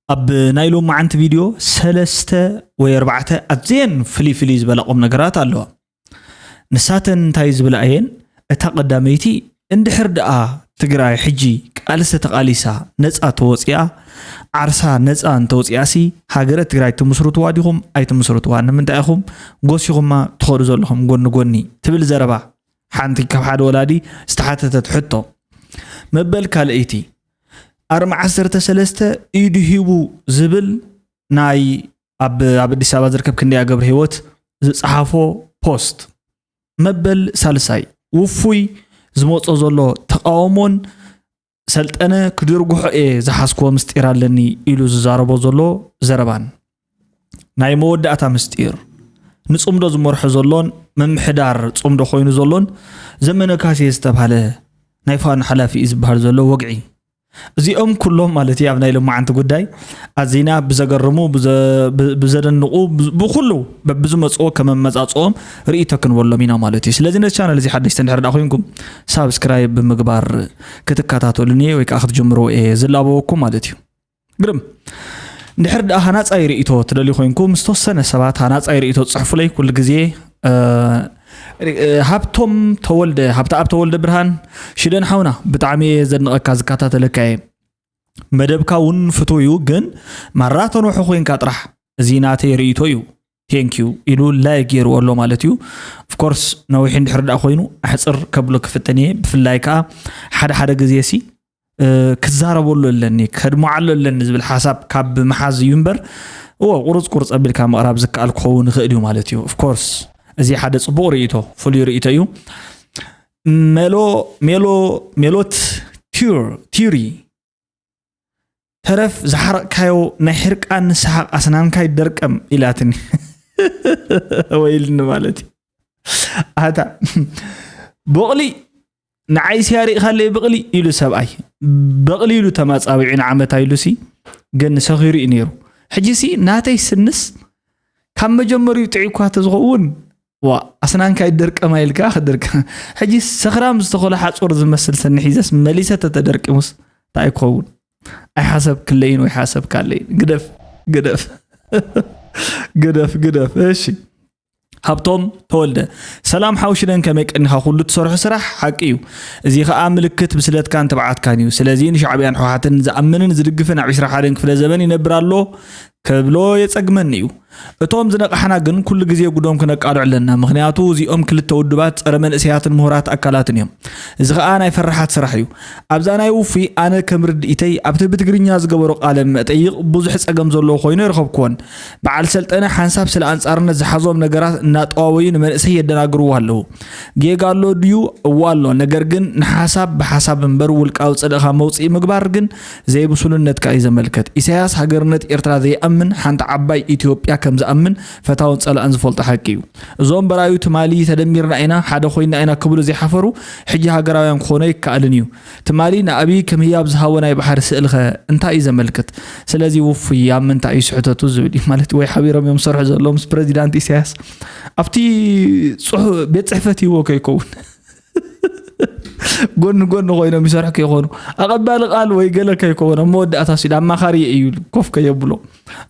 ኣብ ናይ ሎማዓንቲ ቪድዮ ሰለስተ ወይ ኣርባዕተ ኣዝየን ፍልይ ፍልይ ዝበላ ቁም ነገራት ኣለዋ። ንሳተን እንታይ ዝብላ እየን? እታ ቀዳመይቲ፣ እንድሕር ደኣ ትግራይ ሕጂ ቃልሲ ተቓሊሳ ነፃ ተወፂኣ፣ ዓርሳ ነፃ እንተወፂኣሲ ሃገረ ትግራይ ትምስርትዋ ዲኹም ኣይትምስርትዋ? ንምንታይ ኢኹም ጎሲኹማ ትኸዱ ዘለኹም ጎኒ ጎኒ? ትብል ዘረባ ሓንቲ ካብ ሓደ ወላዲ ዝተሓተተት ሕቶ። መበል ካልኣይቲ፣ ኣርማ ዓሰርተ ሰለስተ ኢዱ ሂቡ ዝብል ናይ ኣብ ኣብ ኣዲስ ኣበባ ዝርከብ ክንደያ ገብረ ህይወት ዝጸሓፎ ፖስት። መበል ሳልሳይ፣ ውፉይ ዝመጾ ዘሎ ተቃውሞን ሰልጠነ ክድርጉሖ እየ ዝሓዝክዎ ምስጢር ኣለኒ ኢሉ ዝዛረቦ ዘሎ ዘረባን። ናይ መወዳእታ ምስጢር፣ ንጽምዶ ዝመርሖ ዘሎን ምምሕዳር ጽምዶ ኮይኑ ዘሎን ዘመነ ካሴ ዝተባህለ ናይ ፋኖ ሓላፊ እዩ ዝበሃል ዘሎ ወግዒ። እዚኦም ኩሎም ማለት እዩ ኣብ ናይ ሎማዓንቲ ጉዳይ ኣዚና ብዘገርሙ፣ ብዘ-፣ ብ-፣ ብዘደንቑ፣ ብ-፣ ብኩሉ በብዝመፅዎ ከመመፃፅኦም ርእይቶ ክንበሎም ኢና ማለት እዩ። ስለዚ ነዚ ቻነል እዚ ሓደሽቲ እንድሕር ደኣ ኮይንኩም ሳብስክራይብ ብምግባር ክትከታተሉኒ ወይ ከዓ ክትጅምርዎ እየ ዝላበወኩም ማለት እዩ። ግርም። እንድሕር ደኣ ሃናፃይ ርእይቶ ትደልዩ ኮይንኩም፣ ዝተወሰነ ሰባት ሃናፃይ ርእይቶ ፅሕፉለይ። ኩሉ ግዜ፣ እ፣ እ፣ ሃብቶም ተወልደ፣ ሃብተኣብ ተወልደ ብርሃን፣ ሽደን ሓውና፣ ብጣዕሚ እየ ዘድንቐካ፣ ዝከታተለካ እየ። መደብካ እውን ፍቱው እዩ፣ ግን ማራ ተንውሑ ኮይንካ ጥራሕ፣ እዚ ናተይ ርእይቶ እዩ፣ ቴንኪዩ ኢሉ ላይክ ገይርዎ ኣሎ ማለት እዩ። ኦፍኮርስ፣ ነዊሕ እንድሕር ደኣ ኮይኑ ኣሕፅር ከብሎ ክፍትን እየ። ብፍላይ ከዓ ሓደ ሓደ ግዜ ሲ፣ እ፣ ክዛረበሉ ኣለኒ፣ ከድምዓሉ ኣለኒ ዝብል ሓሳብ ካብ ምሓዝ እዩ እምበር፣ እዎ፣ ቁርፅ ቁርፅ ኣቢልካ ምቕራብ ዝከኣል ክኸውን ይኽእል እዩ ማለት እዩ። ኦፍኮርስ፣ እዚ ሓደ ፅቡቕ ርእይቶ፣ ፍሉይ ርእይቶ እዩ። ሜሎ-፣ ሜሎ-፣ ሜሎት ቲር-፣ ቲሪ፣ ተረፍ ዝሓረቕካዮ ናይ ሕርቃን ሰሓቕ ኣስናንካ ይደርቀም ኢላትኒ። ወይልኒ ማለት እዩ። ኣታ፣ በቕሊ ንዓይ ሲያ ርኢኻለይ በቕሊ ኢሉ ሰብኣይ። በቕሊ ኢሉ ተማጻዊዑ ንዓመታ ኢሉሲ፣ ግን ሰኺሩ እዩ ነይሩ። ሕጂሲ ናተይ ስንስ ካብ መጀመሪኡ ጥዑይ እኳ ተዝኸውን፣ ዋ፣ ኣስናንካ ይደርቀማ ኢልካ ክደርቀ። ሕጂ ሰኽራም ዝተኾለ ሓጹር ዝመስል ሰኒ ሒዘስ መሊሰ ተተደርቂሙስ እንታይ ክኸውን? ኣይሓሰብክለይን ወይ ሓሰብካለይን። ግደፍ፣ ግደፍ። ግደፍ፣ ግደፍ። እሺ። ሃብቶም ተወልደ፣ ሰላም ሓው ሽደን፣ ከመይ ቀኒኻ? ኩሉ ትሰርሖ ስራሕ ሓቂ እዩ። እዚ ኸኣ ምልክት ብስለትካን ትብዓትካን እዩ። ስለዚ ንሻዕብያን ህወሓትን ዝኣምንን ዝድግፍን ኣብ ዕስራ ሓደን ክፍለ ዘበን ይነብር ኣሎ ክብሎ የጸግመኒ እዩ። እቶም ዝነቓሕና ግን ኩሉ ግዜ ጉዶም ክነቃልዑ ኣለና። ምኽንያቱ እዚኦም ክልተ ውድባት ጸረ መንእሰያትን ምሁራት ኣካላትን እዮም። እዚ ኸኣ ናይ ፈራሓት ስራሕ እዩ። ኣብዛ ናይ ውፉይ ኣነ ከም ርድኢተይ ኣብቲ ብትግርኛ ዝገበሮ ቃለ መጠይቕ ብዙሕ ጸገም ዘለዎ ኮይኑ ኣይረኸብኩዎን። በዓል ሰልጠነ ሓንሳብ ስለ ኣንጻርነት ዝሓዞም ነገራት እናጠዋወዩ ንመንእሰይ የደናግርዎ ኣለዉ። ጌጋ ኣሎ ድዩ? እወ ኣሎ። ነገር ግን ንሓሳብ ብሓሳብ እምበር ውልቃዊ ጽልእኻ መውጽኢ ምግባር ግን ዘይብሱልነትካ እዩ ዘመልከት። ኢሳያስ ሃገርነት ኤርትራ ዘይኣምን ሓንቲ ዓባይ ኢትዮጵያ ከም ዝኣምን ፈታውን ጸላእን ዝፈልጦ ሓቂ እዩ። እዞም በራዩ ትማሊ ተደሚርና ኢና፣ ሓደ ኮይና ኢና ክብሉ ዘይሓፈሩ ሕጂ ሃገራውያን ክኾኑ ኣይከኣልን እዩ። ትማሊ ንኣብይ ከም ህያብ ዝሃቦ ናይ ባሕሪ ስእሊ ኸ እንታይ እዩ ዘመልክት? ስለዚ ውፉይ ኣብ ምንታይ እዩ ስሕተቱ ዝብል እዩ ማለት ወይ ሓቢሮም እዮም ዝሰርሑ ዘለዉ ምስ ፕረዚዳንት ኢሳያስ ኣብቲ ጽሑ-፣ ቤት ጽሕፈት ይዎ ከይከውን ጎኒ ጎኒ ኮይኖም ይሰርሑ ከይኮኑ ኣቐባሊ ቃል ወይ ገለ ከይከውን ኣብ መወዳእታ ሲል ኣማኻሪ እዩ ኢሉ ኮፍ ከየብሎ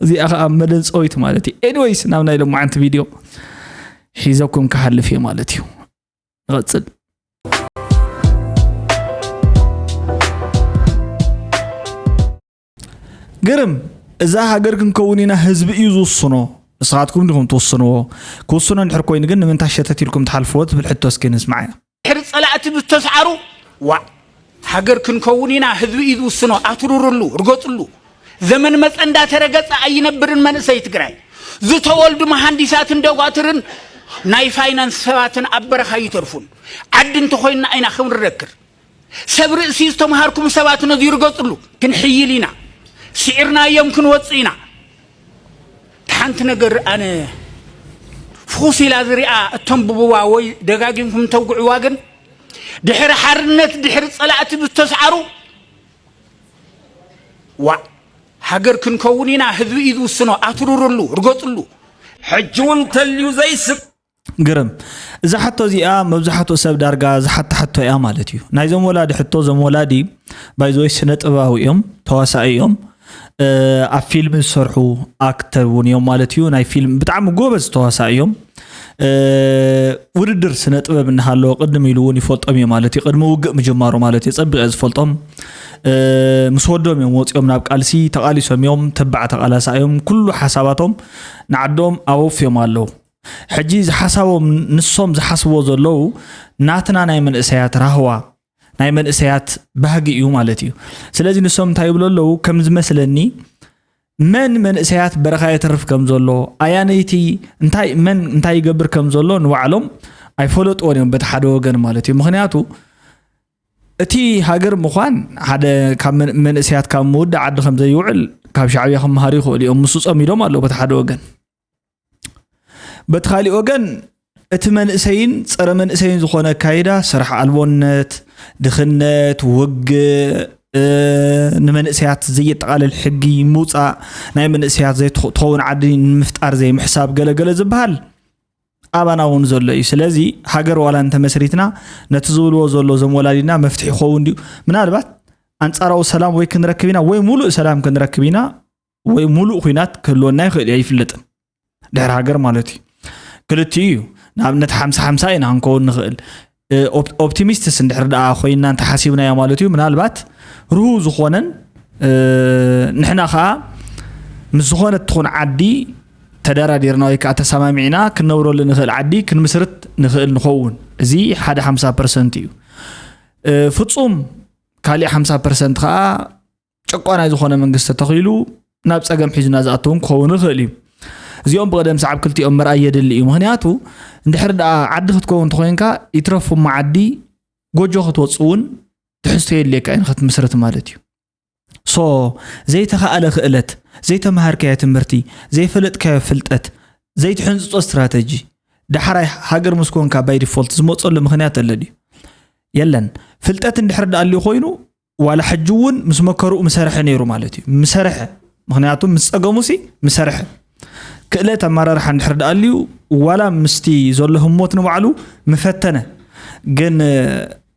እዚኣ ኸዓ መደንፀዊት ማለት እዩ። ኤኒዌይስ ናብ ናይ ሎማዓንቲ ቪድዮ ሒዘኩም ክሓልፍ እየ ማለት እዩ። ንቐጽል። ግርም፣ እዛ ሃገር ክንከውን ኢና፣ ህዝቢ እዩ ዝውስኖ። ንስኻትኩም ዲኹም ትውስንዎ? ክውስኖ እንድሕር ኮይኑ ግን ንምንታይ ሸተት ኢልኩም ትሓልፍዎ ትብል ሕቶ እስኪ ንስማዓያ። ድሕሪ ጸላእቲ ዝተስዓሩ፣ ዋእ፣ ሃገር ክንከውን ኢና፣ ህዝቢ እዩ ዝውስኖ። ኣትርርሉ፣ ርገጽሉ። ዘመን መጸ እንዳተረገጸ ኣይነብርን መንእሰይ ትግራይ። ዝተወልዱ መሃንዲሳትን ደጓትርን ናይ ፋይናንስ ሰባትን ኣብ በረኻ ይተርፉን። ዓዲ እንተኾይንና ኢና ክንረክር። ሰብ ርእሲ ዝተምሃርኩም ሰባት ነዚ ርገጽሉ። ክንሕይል ኢና። ስዒርናዮም ክንወጽእ ኢና። ሓንቲ ነገር ኣነ ፍኹስ ኢላ ዝሪኣ እተንብብዋ ወይ ደጋጊምኩም ተውግዕዋ ግን ድሕሪ ሓርነት ድሕሪ ጸላእቲ ዝተስዓሩ ዋእ ሃገር ክንከውን ኢና ህዝቢ እዩ ዝውስኖ ኣትርርሉ ርገጽሉ። ሕጂ እውን ተልዩ ዘይስብ። ግርም። እዛ ሕቶ እዚኣ መብዛሕትኡ ሰብ ዳርጋ ዝሓታ ሕቶ እያ ማለት እዩ። ናይዞም ወላዲ ሕቶ፣ እዞም ወላዲ ባይዘወይ ስነ ጥበባዊ እዮም፣ ተዋሳኢ እዮም። ኣብ ፊልም ዝሰርሑ ኣክተር እውን እዮም ማለት እዩ። ናይ ፊልም ብጣዕሚ ጎበዝ ተዋሳእ እዮም። ውድድር ስነ ጥበብ እናሃለዎ ቅድም ኢሉ እውን ይፈልጦም እዩ ማለት እዩ። ቅድሚ ውግእ ምጅማሩ ማለት እዩ ጸቢቐ ዝፈልጦም። ምስ ወዶም እዮም ወፂኦም ናብ ቃልሲ፣ ተቓሊሶም እዮም፣ ተባዕ ተቓላሳ እዮም። ኩሉ ሓሳባቶም ንዓዶም ኣወፍዮም ኣለዉ። ሕጂ ዝሓሳቦም ንሶም ዝሓስብዎ ዘለዉ ናትና ናይ መንእሰያት ራህዋ ናይ መንእሰያት ባህጊ እዩ ማለት እዩ። ስለዚ ንሶም እንታይ ይብሉ ኣለዉ? ከም ዝመስለኒ መን መንእሰያት በረኻ የትርፍ ከም ዘሎ ኣያነይቲ እንታይ መን እንታይ ይገብር ከም ዘሎ ንባዕሎም ኣይፈለጥዎን እዮም በቲ ሓደ ወገን ማለት እዩ። ምክንያቱ እቲ ሃገር ምዃን ሓደ ካብ መን- መንእሰያት ካብ ምውዳእ ዓዲ ከም ዘይውዕል ካብ ሻዕብያ ክመሃሩ ይኽእሉ እዮም። ምስ ጸሚዶም ኣለዉ በቲ ሓደ ወገን። በቲ ካሊእ ወገን እቲ መንእሰይን ጸረ መንእሰይን ዝኾነ ኣካይዳ ስራሕ ኣልቦነት፣ ድኽነት፣ ውግእ፣ ንመንእሰያት ዘየጠቓልል ሕጊ ምውፃእ፣ ናይ መንእሰያት ዘይትኸውን ዓዲ ንምፍጣር ዘይምሕሳብ ገለገለ ዝበሃል ኣባና እውን ዘሎ እዩ። ስለዚ ሃገር ዋላ እንተመስሪትና ነቲ ዝብልዎ ዘሎ ዞም ወላዲና መፍትሒ ይኸውን ድዩ? ምናልባት ኣንጻራዊ ሰላም ወይ ክንረክብ ኢና ወይ ሙሉእ ሰላም ክንረክብ ኢና ወይ ሙሉእ ኹናት ክህልወና ይኽእል እዩ ኣይፍለጥን። ድሕሪ ሃገር ማለት እዩ። ክልቲኡ እዩ። ንኣብነት ሓምሳ ሓምሳ ኢና ክንከውን ንኽእል። ኦፕቲሚስትስ እንድሕር ደኣ ኮይና እንተሓሲብናዮ ማለት እዩ ምናልባት ርሁ ዝኾነን ንሕና ከዓ ምስ ዝኾነት ትኹን ዓዲ ተደራዲርና ወይ ከዓ ተሰማሚዕና ክንነብረሉ ንኽእል ዓዲ ክንምስርት ንኽእል ንኸውን። እዚ ሓደ ሓምሳ ፐርሰንት እዩ። ፍፁም ካሊእ ሓምሳ ፐርሰንት ከዓ ጨቋናይ ዝኾነ መንግስቲ ተተኺሉ ናብ ፀገም ሒዙና ዝኣተውን ክኸውን ይኽእል እዩ። እዚኦም ብቐደም ሰዓብ ክልቲኦም ምርኣይ የድሊ እዩ። ምክንያቱ እንድሕር ደኣ ዓዲ ክትከውን ተኮይንካ ይትረፉ እሞ ዓዲ ጎጆ ክትወፅ እውን ትሕዝቶ የድልየካ እዩ ንክትምስርት ማለት እዩ። ሶ ዘይተኻእለ ክእለት፣ ዘይተምሃርካዮ ትምህርቲ፣ ዘይፈለጥካዮ ፍልጠት፣ ዘይትሕንፅፆ ስትራተጂ ዳሕራይ ሃገር ምስ ኮንካ ባይ ዲፎልት ዝመፀሉ ምክንያት ኣሎ ድዩ? የለን። ፍልጠት እንድሕር ደኣ ኣልዩ ኮይኑ ዋላ ሕጂ እውን ምስ መከርኡ ምሰርሐ ነይሩ ማለት እዩ። ምሰርሐ ምክንያቱ ምስ ፀገሙ ሲ ምሰርሐ ክእለት ኣመራርሓ እንድሕር ደኣ ኣልዩ ዋላ ምስቲ ዘሎ ህሞት ንባዕሉ ምፈተነ። ግን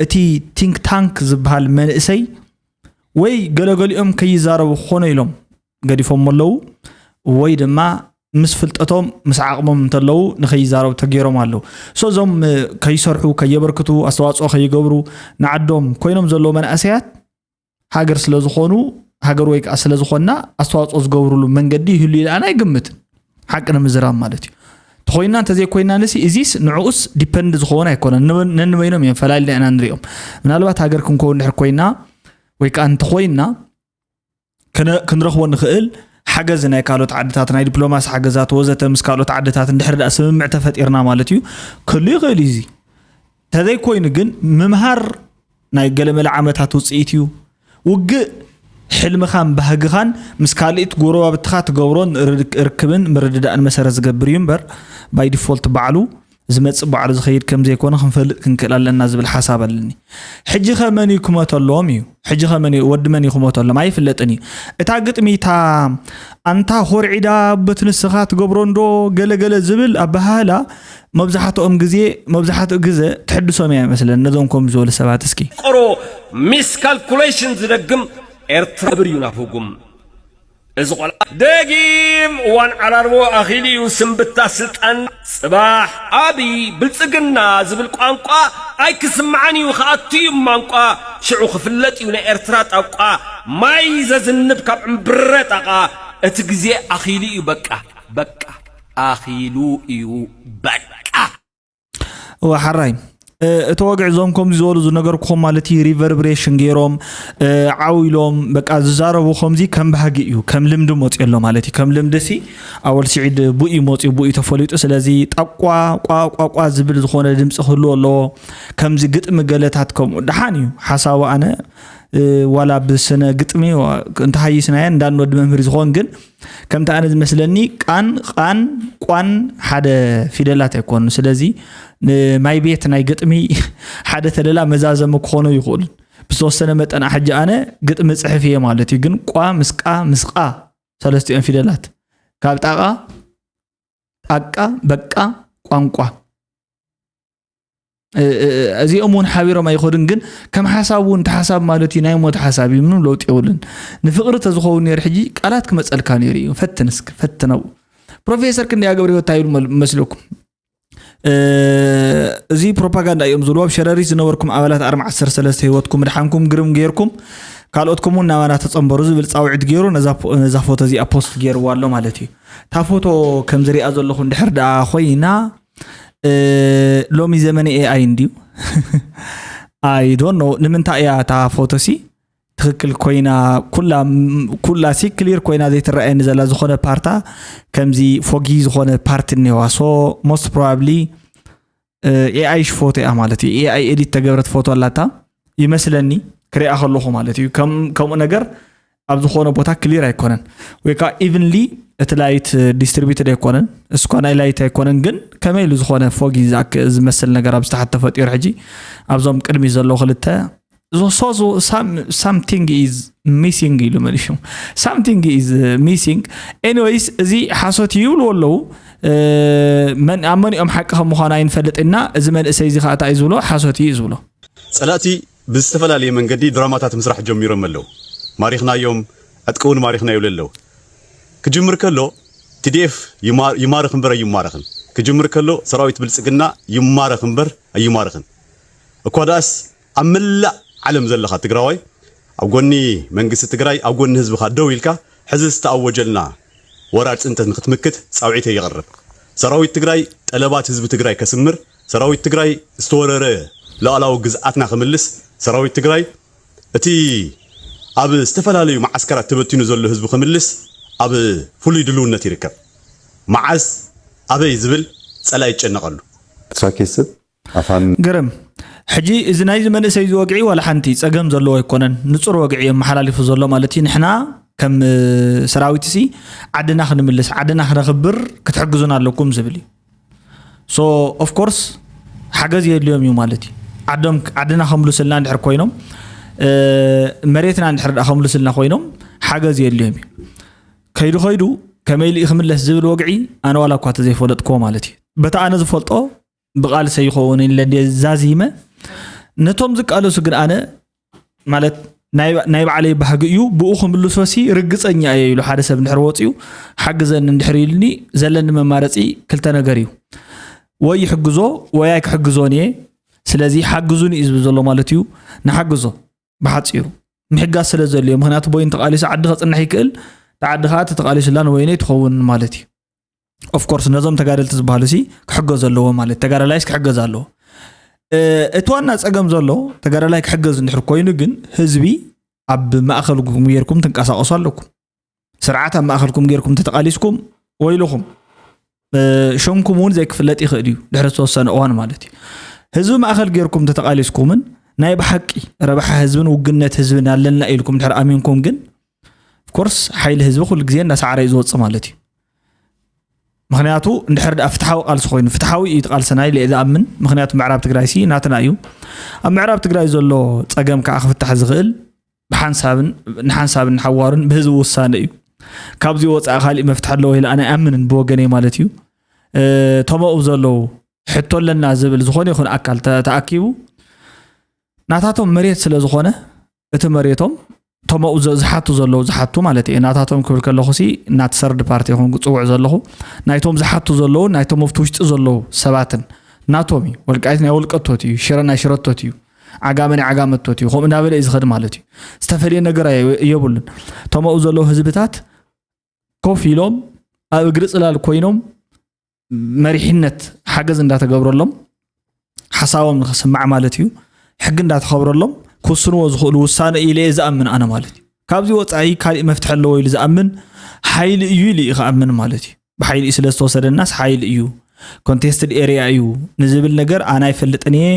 እቲ ቲንክ ታንክ ዝበሃል መንእሰይ ወይ ገለገሊኦም ከይዛረቡ ክኾኑ ኢሎም ገዲፎም ኣለዉ ወይ ድማ ምስ ፍልጠቶም ምስ ዓቕሞም እንተለዉ ንኸይዛረቡ ተገይሮም ኣለዉ። ሶ እዞም ከይሰርሑ ከየበርክቱ ኣስተዋፅኦ ከይገብሩ ንዓዶም ኮይኖም ዘለዉ መናእሰያት ሃገር ስለ ዝኾኑ ሃገር ወይ ከዓ ስለ ዝኾንና ኣስተዋፅኦ ዝገብሩሉ መንገዲ ይህሉ ኢለ ኣነ ኣይግምትን። ሓቂ ንምዝራብ ማለት እዩ። ተኾይንና እንተዘይኮይንና ንሲ እዚስ ንዕኡስ ዲፐንድ ዝኸውን ኣይኮነን። ነንበይኖም እዮም ፈላሊና ኢና ንሪኦም። ምናልባት ሃገር ክንከውን ድሕር ኮይና ወይ ከዓ እንተኾይንና ክንረኽቦ ንኽእል ሓገዝ ናይ ካልኦት ዓድታት ናይ ዲፕሎማሲ ሓገዛት ወዘተ ምስ ካልኦት ዓድታት እንድሕር ደኣ ስምምዕ ተፈጢርና ማለት እዩ ክህሉ ይኽእል እዩ። እዚ ተዘይኮይኑ ግን ምምሃር ናይ ገለመለ ዓመታት ውፅኢት እዩ። ውግእ ሕልምኻን ባህግኻን ምስ ካልኢት ጎረባብትኻ ትገብሮን ርክብን ምርድዳእን መሰረት ዝገብር እዩ እምበር ባይ ዲፎልት ባዕሉ ዝመጽእ ባዕሉ ዝኸይድ ከም ዘይኮነ ክንፈልጥ ክንክእል ኣለና ዝብል ሓሳብ ኣለኒ። ሕጂ ከ መን እዩ ክመተሎም እዩ? ሕጂ ከ መን እዩ ወዲ መን እዩ ክመተሎም? ኣይፍለጥን እዩ። እታ ግጥሚ እታ ኣንታ ኾርዒዳ በቲ ንስኻ ትገብሮ እንዶ ገለገለ ዝብል ኣበሃህላ መብዛሕትኦም ግዜ መብዛሕትኡ ግዘ ትሕድሶም እያ ይመስለኒ ነዞም ከም ዝበሉ ሰባት እስኪ። ቆሮ ሚስ ካልኩሌሽን ዝደግም ኤርትራ ብር እዩ ናብ ህጉም። እዚ ቆልዓ ደጊም እዋን ዓራርቦ ኣኺሉ እዩ ስንብታ ስልጣን ጽባሕ ኣብይ ብልጽግና ዝብል ቋንቋ ኣይክስምዓን እዩ ክኣቱ እዩ ማንቋ ሽዑ ክፍለጥ እዩ ናይ ኤርትራ ጣቋ ማይ ዘዝንብ ካብ ዕምብረ ጣቓ እቲ ግዜ ኣኺሉ እዩ በቃ በቃ ኣኺሉ እዩ በቃ። እወ ሓራይ እቲ ወግዒ እዞም ከምዚ ዝበሉ ዝነገርኩኹም ማለት እዩ ሪቨርብሬሽን ገይሮም ዓው ኢሎም በቃ ዝዛረቡ ከምዚ ከም ባህጊ እዩ ከም ልምዲ መፅኡ ኣሎ ማለት እዩ ከም ልምዲ ሲ ኣወል ስዒድ ቡኢ መፅኡ ቡኢ ተፈሊጡ ስለዚ ጣቋ ቋቋቋ ዝብል ዝኾነ ድምፂ ክህልዎ ኣለዎ ከምዚ ግጥሚ ገለታት ከምኡ ደሓን እዩ ሓሳቡ ኣነ ዋላ ብስነ ግጥሚ እንተሃይስናዮ እንዳን ወዲ መምህር ዝኮን ግን ከምቲ ኣነ ዝመስለኒ ቃን ቃን ቋን ሓደ ፊደላት ኣይኮኑ ስለዚ ንማይ ቤት ናይ ግጥሚ ሓደ ተለላ መዛዘሚ ክኾኑ ይኽእሉ ብዝተወሰነ መጠን ሕጂ ኣነ ግጥሚ ፅሕፍ እየ ማለት እዩ ግን ቋ ምስ ቃ ምስ ቃ ሰለስቲኦም ፊደላት ካብ ጣቃ ጣቃ በቃ ቋንቋ እዚኦም እውን ሓቢሮም ኣይኸዱን። ግን ከም ሓሳብ እውን እቲ ሓሳብ ማለት እዩ ናይ ሞት ሓሳብ እዩ፣ ምንም ለውጢ የብሉን። ንፍቕሪ ተዝኸውን ነይሩ ሕጂ ቃላት ክመፀልካ ነይሩ እዩ። ፈትን እስኪ ፈትነው። ፕሮፌሰር ክንደያ ገብረ ህይወት እንታይ ይብሉ መስለኩም? እዚ ፕሮፓጋንዳ እዮም ዝብልዎ። ኣብ ሸረሪት ዝነበርኩም ኣባላት ኣርማ ዓሰርተ ሰለስተ ህይወትኩም ምድሓንኩም ግርም ገይርኩም፣ ካልኦትኩም እውን ናባና ተፀንበሩ ዝብል ፃውዒት ገይሩ ነዛ ፎቶ እዚኣ ፖስት ገይርዋ ኣሎ ማለት እዩ። እታ ፎቶ ከም ዝሪኣ ዘለኹ እንድሕር ደኣ ኮይና፣ ሎሚ ዘመን ኤኣይ እንድዩ። ኣይ ዶንት ኖ ንምንታይ እያ እታ ፎቶ ሲ ትኽክል ኮይና፣ ኩላ ኩላ ሲ ክሊር ኮይና ዘይትረኣየኒ ዘላ። ዝኾነ ፓርታ ከምዚ ፎጊ ዝኾነ ፓርቲ እኒዋ። ሶ ሞስት ፕሮባብሊ ኤኣይ ፎቶ እያ ማለት እዩ። ኤኣይ ኤዲት ተገብረት ፎቶ ኣላታ ይመስለኒ ክሪኣ ከለኹ ማለት እዩ። ከምኡ ነገር ኣብ ዝኾነ ቦታ ክሊር ኣይኮነን፣ ወይ ከዓ ኢቭንሊ እቲ ላይት ዲስትሪቢዩትድ ኣይኮነን። እስኳ ናይ ላይት ኣይኮነን፣ ግን ከመይ ኢሉ ዝኾነ ፎጊ ዝመስል ነገር ኣብ ዝተሓተ ፈጢሩ ሕጂ ኣብዞም ቅድሚ ዘለዉ ክልተ something is missing ኢሉ መሊሹ። Something is missing. Anyways፣ እዚ ሓሶት እዩ ይብልዎ ኣለዉ። ኣብ መን እዮም ሓቂ ከም ምዃኑ ኣይንፈልጥ ኢና። እዚ መንእሰይ እዚ ከዓ እንታይ እዩ ዝብሎ? ሓሶት እዩ ዝብሎ። ፀላእቲ ብዝተፈላለየ መንገዲ ድራማታት ምስራሕ ጀሚሮም ኣለዉ። ማሪኽናዮም፣ ዕጥቂ እውን ማሪኽና ይብሉ ኣለዉ። ክጅምር ከሎ ቲዲኤፍ ይማርኽ እምበር ኣይማረኽን። ክጅምር ከሎ ሰራዊት ብልፅግና ይማረኽ እምበር ኣይማረኽን። እኳ ደኣስ ኣብ መላእ ዓለም ዘለኻ ትግራዋይ ኣብ ጎኒ መንግስቲ ትግራይ ኣብ ጎኒ ህዝብኻ ደው ኢልካ ሕዚ ዝተኣወጀልና ወራር ፅንተት ንክትምክት ፃውዒተይ የቕርብ። ሰራዊት ትግራይ ጠለባት ህዝቢ ትግራይ ከስምር፣ ሰራዊት ትግራይ ዝተወረረ ሉዓላዊ ግዝኣትና ክምልስ፣ ሰራዊት ትግራይ እቲ ኣብ ዝተፈላለዩ መዓስከራት ተበቲኑ ዘሎ ህዝቢ ክምልስ ኣብ ፍሉይ ድልውነት ይርከብ። መዓዝ ኣበይ ዝብል ፀላኢ ይጨነቐሉ። ሳኬስብ ኣፋን ግርም ሕጂ እዚ ናይዚ መንእሰይ እዚ ወግዒ ዋላ ሓንቲ ፀገም ዘለዎ ኣይኮነን። ንፁር ወግዒ የመሓላሊፉ ዘሎ ማለት እዩ። ንሕና ከም ሰራዊት ሲ ዓድና ክንምልስ ዓድና ክነኽብር ክትሕግዙና ኣለኩም ዝብል እዩ። So of course ሓገዝ የድልዮም እዩ ማለት እዩ። ዓዶም ዓድና ከምልስልና እንድሕር ኮይኖም መሬትና እንድሕር ደኣ ከምልስልና ኮይኖም ሓገዝ የድልዮም እዩ። ከይዱ ከይዱ ከመይ ኢሉ እዩ ክምለስ ዝብል ወግዒ ኣነ ዋላ እኳ ተዘይፈለጥክዎ ማለት እዩ። በቲ ኣነ ዝፈልጦ ብቓልሰ ይኸውን ኢለ እንድየ ዛዚመ። ነቶም ዝቃለሱ ግን ኣነ ማለት ናይ ባዕለይ ባህጊ እዩ፣ ብኡ ክምልሶ ሲ ርግፀኛ እየ ኢሉ ሓደ ሰብ እንድሕር ወፂኡ ሓግዘኒ እንድሕር ኢሉኒ ዘለኒ መማረፂ ክልተ ነገር እዩ። ወይ ይሕግዞ ወይ ኣይክሕግዞን እየ። ስለዚ ሓግዙኒ እዩ ዝብል ዘሎ ማለት እዩ። ንሓግዞ ብሓፂሩ ምሕጋዝ ስለ ዘድልዮ፣ ምክንያቱ በይኑ ተቃሊሱ ዓዲ ከፅንሕ ይክእል፣ እቲ ዓዲ ከዓ እቲ ተቃሊሱላ ንበይኑ ኣይትኸውን ማለት እዩ። Of course ነዞም ተጋደልቲ ዝበሃሉ ሲ ክሕገዝ ኣለዎ ማለት ተጋዳላይስ ክሕገዝ ኣለዎ። እቲ ዋና ፀገም ዘሎ ተጋዳላይ ክሕገዝ እንድሕር ኮይኑ ግን ህዝቢ ኣብ ማእኸልኩም ጌርኩም ትንቀሳቀሱ ኣለኩም። ስርዓት ኣብ ማእኸልኩም ጌርኩም ተተቃሊስኩም ወይልኹም። ሸምኩም እውን ዘይክፍለጥ ይኽእል እዩ ድሕሪ ዝተወሰነ እዋን ማለት እዩ። ህዝቢ ማእኸል ጌርኩም ተተቃሊስኩምን ናይ ብሓቂ ረብሓ ህዝብን ውግነት ህዝብን ኣለና ኢልኩም ድሕር ኣሚንኩም ግን of course ሓይሊ ህዝቢ ኩሉ ግዜ እንዳሰዓረ እዩ ዝወፅእ ማለት እዩ። ምክንያቱ እንድሕር ደኣ ፍትሓዊ ቃልሲ ኮይኑ ፍትሓዊ እዩ ቃልስና ኢለ እየ ዝኣምን። ምክንያቱ ምዕራብ ትግራይ ሲ ናትና እዩ። ኣብ ምዕራብ ትግራይ ዘሎ ፀገም ከዓ ክፍታሕ ዝኽእል ብሓንሳብን ንሓንሳብን ንሓዋሩን ብህዝቢ ውሳነ እዩ። ካብዚ ወፃኢ ካሊእ መፍትሒ ኣለዎ ኢለ ኣነ ኣይኣምንን ብወገነይ ማለት እዩ። እቶም ኣብኡ ዘለዉ ሕቶ ኣለና ዝብል ዝኾነ ይኹን ኣካል ተኣኪቡ ናታቶም መሬት ስለ ዝኾነ እቲ መሬቶም እቶም ኣብኡ ዝሓቱ ዘለዉ ዝሓቱ ማለት እየ ናታቶም ክብል ከለኹ ሲ ናቲ ሰርድ ፓርቲ ይኹን ክፅውዕ ዘለኹ ናይቶም ዝሓቱ ዘለዉ ናይቶም ኣብቲ ውሽጢ ዘለዉ ሰባትን ናቶም እዩ። ወልቃይት ናይ ወልቀቶት እዩ፣ ሽረ ናይ ሽረቶት እዩ፣ ዓጋመ ናይ ዓጋመቶት እዩ። ከምኡ እናበለ እዩ ዝኸድ ማለት እዩ። ዝተፈልየ ነገር የብሉን። እቶም ኣብኡ ዘለዉ ህዝብታት ኮፍ ኢሎም ኣብ እግሪ ፅላል ኮይኖም መሪሕነት ሓገዝ እንዳተገብረሎም ሓሳቦም ንክስማዕ ማለት እዩ ሕጊ እንዳተኸብረሎም ክውስንዎ ዝኽእሉ ውሳነ እዩ ኢለ እየ ዝኣምን ኣነ ማለት እዩ። ካብዚ ወፃኢ ካሊእ መፍትሒ ኣለዎ ኢሉ ዝኣምን ሓይሊ እዩ ኢሉ እዩ ክኣምን ማለት እዩ። ብሓይሊ እዩ ስለ ዝተወሰደናስ ሓይሊ እዩ ኮንቴስትድ ኤሪያ እዩ ንዝብል ነገር ኣነ ኣይፈልጥን እየ።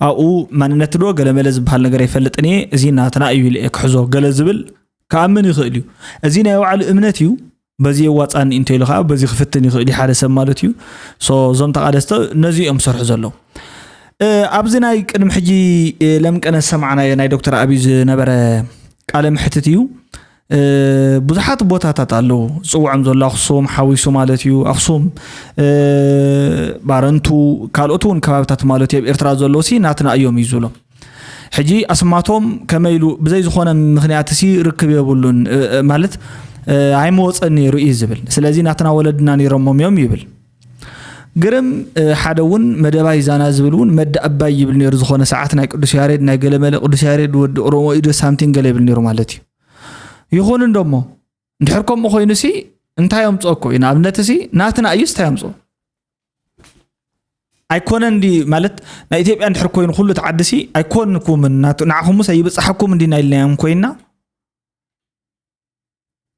ኣብኡ ማንነት ዶ ገለመለ ዝበሃል ነገር ኣይፈልጥን እየ። እዚ ናትና እዩ ኢለ እየ ክሕዞ ገለ ዝብል ክኣምን ይኽእል እዩ። እዚ ናይ ባዕሉ እምነት እዩ። በዚ የዋፃኒ እንተኢሉ ከዓ በዚ ክፍትን ይኽእል እዩ ሓደ ሰብ ማለት እዩ። እዞም ተቃለስቲ ነዚ እዮም ዝሰርሑ ዘለዉ። ኣብዚ ናይ ቅድሚ ሕጂ ለምቀነ ዝሰማዕናዮ ናይ ዶክተር ኣብዩ ዝነበረ ቃለ ምሕትት እዩ። እ፣ ብዙሓት ቦታታት ኣለዉ። ዝጽውዖም ዘሎ ኣኽሱም ሓዊሱ ማለት እዩ። ኣኽሱም፣ እ፣ ባረንቱ፣ ካልኦት እውን ከባብታት ማለት እዩ። ኣብ ኤርትራ ዘለዉ ሲ ናትና እዮም እዩ ዝብሎም። ሕጂ ኣስማቶም ከመይ ኢሉ ብዘይ ዝኾነ ምኽንያት ሲ ርክብ የብሉን፣ እ፣ እ፣ ማለት፣ እ፣ ኣይመወጸን ነይሩ እዩ ዝብል። ስለዚ ናትና ወለድና ነይሮሞም እዮም ይብል። ግርም፣ እ፣ ሓደ እውን መደባይ ዛና ዝብል እውን መደ ኣባይ ይብል ነይሩ። ዝኾነ ሰዓት ናይ ቅዱስ ያሬድ፣ ናይ ገለመለ ቅዱስ ያሬድ ወዲ ኦሮሞ ኢዶ ሳምቲንግ ገለ ይብል ነይሩ ማለት እዩ። ይኹን እንዶ እሞ፣ እንድሕር ከምኡ ኮይኑ ሲ እንታይ የምጽኦ እኮ እዩ። ንኣብነት ሲ ናትና እዩስ እንታይ የምጽኦ? ኣይኮነን እንዲ ማለት ናይ ኢትዮጵያ እንድሕር ኮይኑ ኩሉ እቲ ዓዲ ሲ ኣይኮንኩምን፣ ናቱ-፣ ንዓኹምስ ኣይብጽሓኩም እንዲና ኢልናዮም ኮይና፣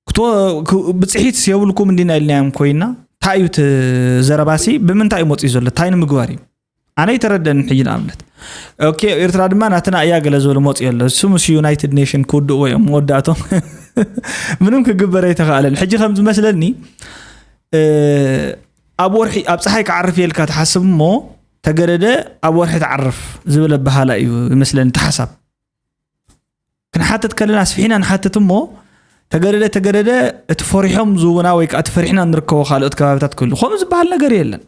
ክቶ-፣ ክ-፣ ብጽሒትስ የብልኩም እንዲና ኢልናዮም ኮይና፣ እንታይ እዩ እቲ ዘረባ ሲ? ብምንታይ እዩ መጺኡ ዘሎ? እንታይ ንምግባር እዩ? ኣነ ይተረደን ሕጂ ንኣብነት። ኦኬ፣ ኤርትራ ድማ ናትና እያ ገለ ዝበሉ መጺኡ ኣሎ። እሱ ምስ ዩናይትድ ኔሽን ክውድእዎ እዮም መወዳእቶም። ምንም ክግበር ኣይተኻእለን። ሕጂ ከም ዝመስለኒ፣ እ፣ ኣብ ወርሒ፣ ኣብ ጸሓይ ክዓርፍ እየ ኢልካ ትሓስብ እሞ፣ ተገደደ ኣብ ወርሒ ትዓርፍ ዝብል ኣበሃላ እዩ ይመስለኒ እቲ ሓሳብ። ክንሓትት ከለና ኣስፊሕና ንሓትት እሞ፣ ተገደደ፣ ተገደደ እቲ ፈሪሖም ዝህቡና ወይ ከዓ እቲ ፈሪሕና ንርከቦ ካልኦት ከባብታት ክህሉ። ከምኡ ዝበሃል ነገር የለን።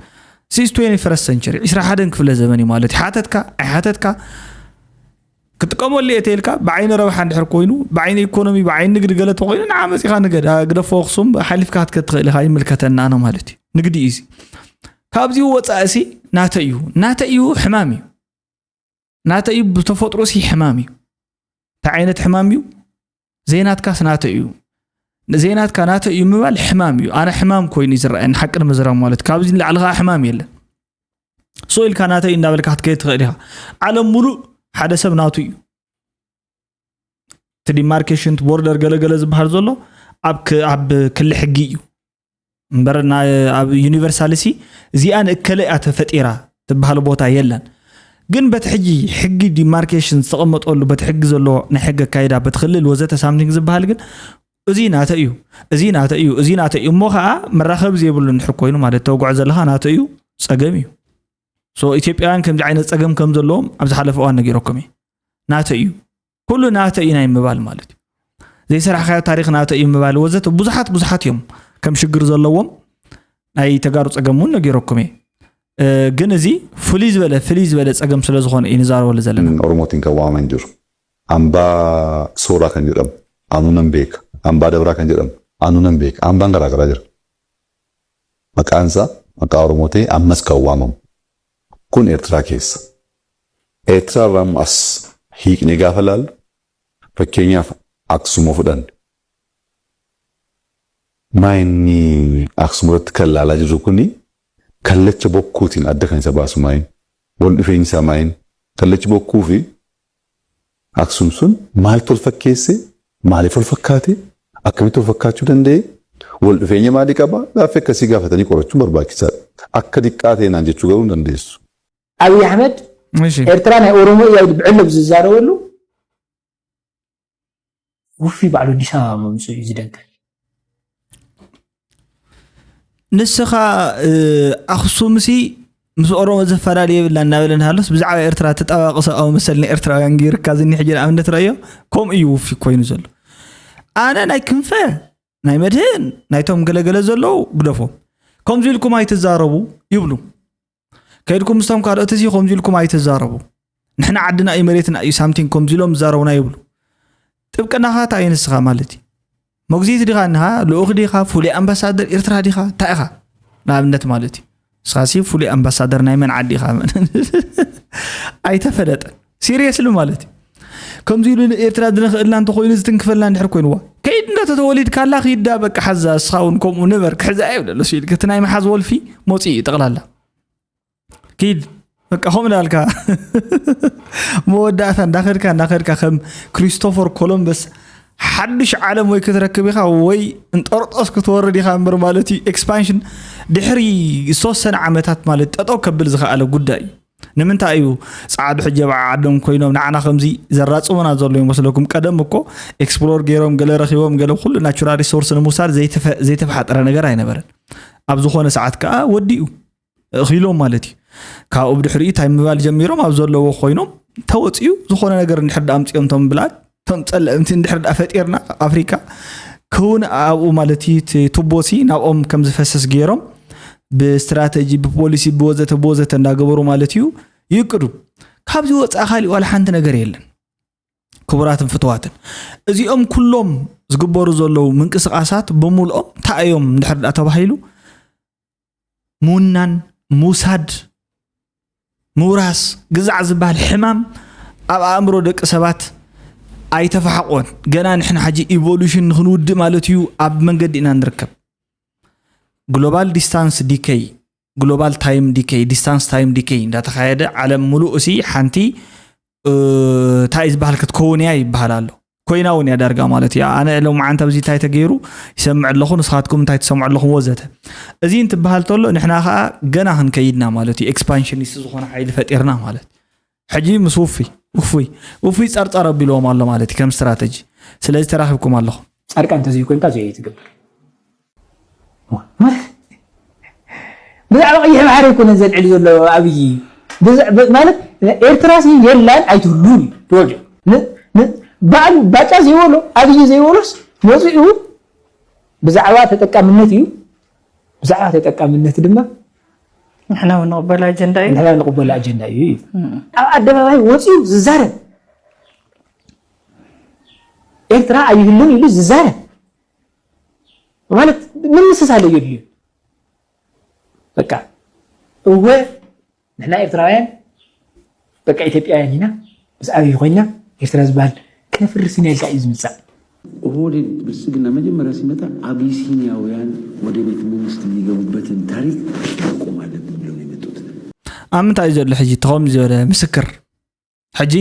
ሲስ ትዌንቲ ፈርስት ሰንቸሪ፣ ዒስራ ሓደን ክፍለ ዘመን እዩ ማለት እዩ። ሓተትካ፣ ኣይሓተትካ፣ ክጥቀመሉ እየ ተይልካ፣ ብዓይኒ ረብሓ እንድሕር ኮይኑ፣ ብዓይኒ ኢኮኖሚ፣ ብዓይኒ ንግዲ ገለ ተኮይኑ፣ ንዓ መጺኻ ንገድ፣ አ፣ ግደፎ ኣኽሱም፣ ሓሊፍካ ክትከድ ትኽእል ኢኻ፣ ይምልከተና ኣነ ማለት እዩ። ንግዲ እዩ እዚ። ካብዚ ወጻእ ሲ ናተ እዩ። ናተ እዩ ሕማም እዩ። ናተ እዩ ብተፈጥሮ ሲ ሕማም እዩ። እንታይ ዓይነት ሕማም እዩ? ዘይናትካስ ናተ እዩ። ዘይናትካ ናተ እዩ ምባል ሕማም እዩ። ኣነ ሕማም ኮይኑ እዩ ዝረኣየኒ፣ ሓቂ ንምዝራብ ማለት። ካብዚ ንላዕሊ ከዓ ሕማም የለን። ሶ ኢልካ ናተ እዩ እንዳበልካ ክትከይድ ትኽእል ኢኻ። ዓለም ሙሉእ ሓደ ሰብ ናቱ እዩ። እቲ ዲማርኬሽን፣ እቲ ቦርደር ገለገለ ዝበሃል ዘሎ ኣብ ክ-፣ ኣብ ክሊ ሕጊ እዩ። እምበር ና-፣ ኣብ ዩኒቨርሳል ሲ እዚኣ ንእከለ እያ ተፈጢራ ትበሃል ቦታ የለን። ግን በቲ ሕጂ ሕጊ ዲማርኬሽን ዝተቐመጠሉ፣ በቲ ሕጊ ዘሎ ናይ ሕጊ ኣካይዳ፣ በቲ ክልል ወዘተ ሳምቲንግ ዝበሃል ግን እዚ ናተ እዩ፣ እዚ ናተ እዩ፣ እዚ ናተ እዩ። እሞ ኸዓ መራኸቢ ዘይብሉ እንድሕር ኮይኑ ማለት ተውግዖ ዘለኻ ናተ እዩ፣ ጸገም እዩ። ሶ ኢትዮጵያውያን ከምዚ ዓይነት ጸገም ከም ዘለዎም ኣብ ዝሓለፈ እዋን ነጊረኩም እየ። ናተ እዩ። ኩሉ ናተ እዩ ናይ ምባል ማለት እዩ። ዘይሰራሕካዮ ታሪኽ ናተ እዩ ምባል ወዘተ ብዙሓት ብዙሓት እዮም ከም ሽግር ዘለዎም ናይ ተጋሩ ጸገም እውን ነጊረኩም እየ። እ፣ ግን እዚ ፍሉይ ዝበለ፣ ፍሉይ ዝበለ ጸገም ስለ ዝኾነ እዩ ንዛረበሉ ዘለና። Oromotiin kan waamaman jiru. Hambaa Sooraa kan jedhamu anuunan beeka. Hambaa Dabraa kan jedhamu anuunan beeka. Hambaan garaa garaa jira. Maqaan isaa maqaa Oromoo ta'ee ammas kan waamamu. Kun Eertiraa keessa. Eertiraa irraa as hiiqnee gaafa laallu, fakkeenyaaf Aksum yoo fudhanne. Maa inni Aksum irratti kan laalaa jirru kuni kallacha bokkuutiin adda kan isa baasu maayin? Wal dhufeenyi isaa maayin? Kallachi bokkuu fi Aksum sun maaltu wal fakkeesse? Maaliif wal fakkaate? Akkamitti wal fakkaachuu danda'e? Wal dhufeenya maalii qaba? Gaaffii akkasii gaafatanii qorachuun barbaachisaadha. Akka diqqaa ta'e naan jechuu garuu hin dandeessu. ኣብይ ኣሕመድ እሺ ኤርትራ ናይ ኦሮሞ እያ ኢሉ ብዕለብ ዝዛረበሉ ውፊ ባዕሉ ኣዲስ ኣበባ መምፅኡ እዩ ዝደንቀ። ንስኻ እ፣ ኣኽሱምሲ ምስ ኦሮሞ ዘፈላለ የብላ እናበለ ንሃሎስ ብዛዕባ ኤርትራ ተጣባቂ ሰብኣዊ መሰል ንኤርትራውያን ገይርካ ዝኒ ሕጂ ንኣብነት ረእዮ። ከምኡ እዩ ውፊ ኮይኑ ዘሎ። ኣነ ናይ ክንፈ ናይ መድህን ናይቶም ገለገለ ዘለዉ ግደፎም። ከምዚ ኢልኩም ኣይትዛረቡ ይብሉ። ከይድኩም ምስቶም ካልኦት እዚ ከምዚ ኢልኩም ኣይትዛረቡ። ንሕና ዓድና እዩ መሬትና እዩ ሳምቲንግ ከምዚ ኢሎም ዝዛረቡና ይብሉ። ጥብቅናኻ እንታይ እዩ ንስኻ ማለት እዩ? መጉዚት ዲኻ እንሃ ልኡኽ ዲኻ ፍሉይ ኣምባሳደር ኤርትራ ዲኻ እንታይ ኢኻ? ንኣብነት ማለት እዩ። ንስኻሲ ፍሉይ ኣምባሳደር ናይ መን ዓዲ ኢኻ? ኣይተፈለጠን። ሲሪየስሊ ማለት እዩ። ከምዚ ኢሉ ንኤርትራ ዝነኽእልና እንተኾይኑ ዝትንክፈልና እንድሕር ኮይንዋ ከይድ እንዳ ተተወሊድካላ ኺዳ በቃ ሓዛ እስኻ እውን ከምኡ ንበር ክሕዛ የብለሉ ሲልክ እቲ ናይ መሓዝ ወልፊ መፂኡ እዩ ጠቕላላ ኪድ በቃ ከምኡ እንዳልካ መወዳእታ እንዳኸድካ እንዳኸድካ ከም ክሪስቶፈር ኮሎምበስ ሓዱሽ ዓለም ወይ ክትረክብ ኢኻ ወይ እንጠርጦስ ክትወርድ ኢኻ እምበር ማለት እዩ። ኤክስፓንሽን ድሕሪ ዝተወሰነ ዓመታት ማለት ጠጠው ከብል ዝኸኣለ ጉዳይ እዩ። ንምንታይ እዩ ፃዕዱ ሕጂ ኣብ ዓዶም ኮይኖም ንዓና ከምዚ ዘራፅሙና ዘሎ ይመስለኩም? ቀደም እኮ ኤክስፕሎር ገይሮም ገለ ረኪቦም ገለ ኩሉ ናቹራል ሪሶርስ ንምውሳድ ዘይተፈ- ዘይተፈሓጠረ ነገር ኣይነበረን። ኣብ ዝኾነ ሰዓት ከዓ ወዲኡ እኺሎም ማለት እዩ። ካብኡ ብድሕሪኡ እንታይ ምባል ጀሚሮም ኣብ ዘለዎ ኮይኖም ተወፂኡ ዝኾነ ነገር እንድሕር ዳ ኣምፂኦም ቶም ብላድ እቶም ጸለምቲ እንድሕር ደኣ ፈጢርና ኣፍሪካ ክውን ኣብኡ ማለት እዩ። እቲ ቱቦሲ ናብኦም ከም ዝፈሰስ ገይሮም ብስትራተጂ፣ ብፖሊሲ፣ ብወዘተ ብወዘተ እንዳገበሩ ማለት እዩ ይእቅዱ። ካብዚ ወፃኢ ካሊእ ዋላ ሓንቲ ነገር የለን። ክቡራትን ፍትዋትን፣ እዚኦም ኩሎም ዝግበሩ ዘለዉ ምንቅስቃሳት ብምልኦም እንታይ እዮም እንድሕር ደኣ ተባሂሉ፣ ምውናን፣ ምውሳድ፣ ምውራስ፣ ግዛዕ ዝበሃል ሕማም ኣብ ኣእምሮ ደቂ ሰባት ኣይተፋሕቆን። ገና ንሕና ሕጂ ኢቮሉሽን ንክንውድእ ማለት እዩ ኣብ መንገዲ ኢና ንርከብ። ግሎባል ዲስታንስ ዲከይ፣ ግሎባል ታይም ዲከይ፣ ዲስታንስ ታይም ዲከይ እንዳተኻየደ ዓለም ሙሉእ እሲ ሓንቲ እንታይ ዝበሃል ክትከውን እያ ይበሃል ኣሎ። ኮይና እውን እያ ዳርጋ ማለት እዩ። ኣነ ሎም መዓንተ ኣብዚ እንታይ ተገይሩ ይሰምዕ ኣለኹ፣ ንስኻትኩም እንታይ ትሰምዑ ኣለኹም ወዘተ። እዚ እንትበሃል ተሎ ንሕና ከዓ ገና ክንከይድና ማለት እዩ። ኤክስፓንሽኒስት ዝኾነ ሓይሊ ፈጢርና ማለት ሕጂ ምስ ውፉይ ውፉይ ውፉይ ጸርጸር ኣቢልዎም ኣሎ ማለት እዩ ከም ስትራተጂ። ስለዚ ተራኺብኩም ኣለኹም። ጻድቃን እንተዘይኮንካ እዚኣ ኣይትገብር። ብዛዕባ ቀይሕ ባሕሪ ኣይኮነን ዘልዕል ዘሎ ኣብይ። ብዛ- ብ- ማለት ኤርትራ ሲ የላን ኣይትህሉን እዩ ተወልደ። ን- ን- ባዕሉ ባጫ ዘይበሎ ኣብይ ዘይበሎስ መፂኡ ብዛዕባ ተጠቃምነት እዩ። ብዛዕባ ተጠቃምነት ድማ ንሕና እውን ንቕበል ኣጀንዳ እዩ። ንሕና ንቕበሎ ኣጀንዳ እዩ እዩ ኣብ ኣደባባይ ወፂኡ ዝዛረብ ኤርትራ ኣይህሉን ኢሉ ዝዛረብ ማለት ምምስሳል የድልዩ። በቃ እወ ንሕና ኤርትራውያን በቃ ኢትዮጵያውያን ኢና፣ ምስ ኣበይ ኮይና ኤርትራ ዝበሃል ክነፍርስ ኢና ኢልካ እዩ ዝምጻእ። ኦህዴድ ብልጽግና መጀመሪያ ሲመጣ አቢሲኒያውያን ወደ ቤተ መንግስት የሚገቡበትን ታሪክ ማቆም አለብን ብለው ነው የመጡት። ኣብ ምንታይ እዩ ዘሎ ሕጂ ተኸም ዝበለ ምስክር ሕጂ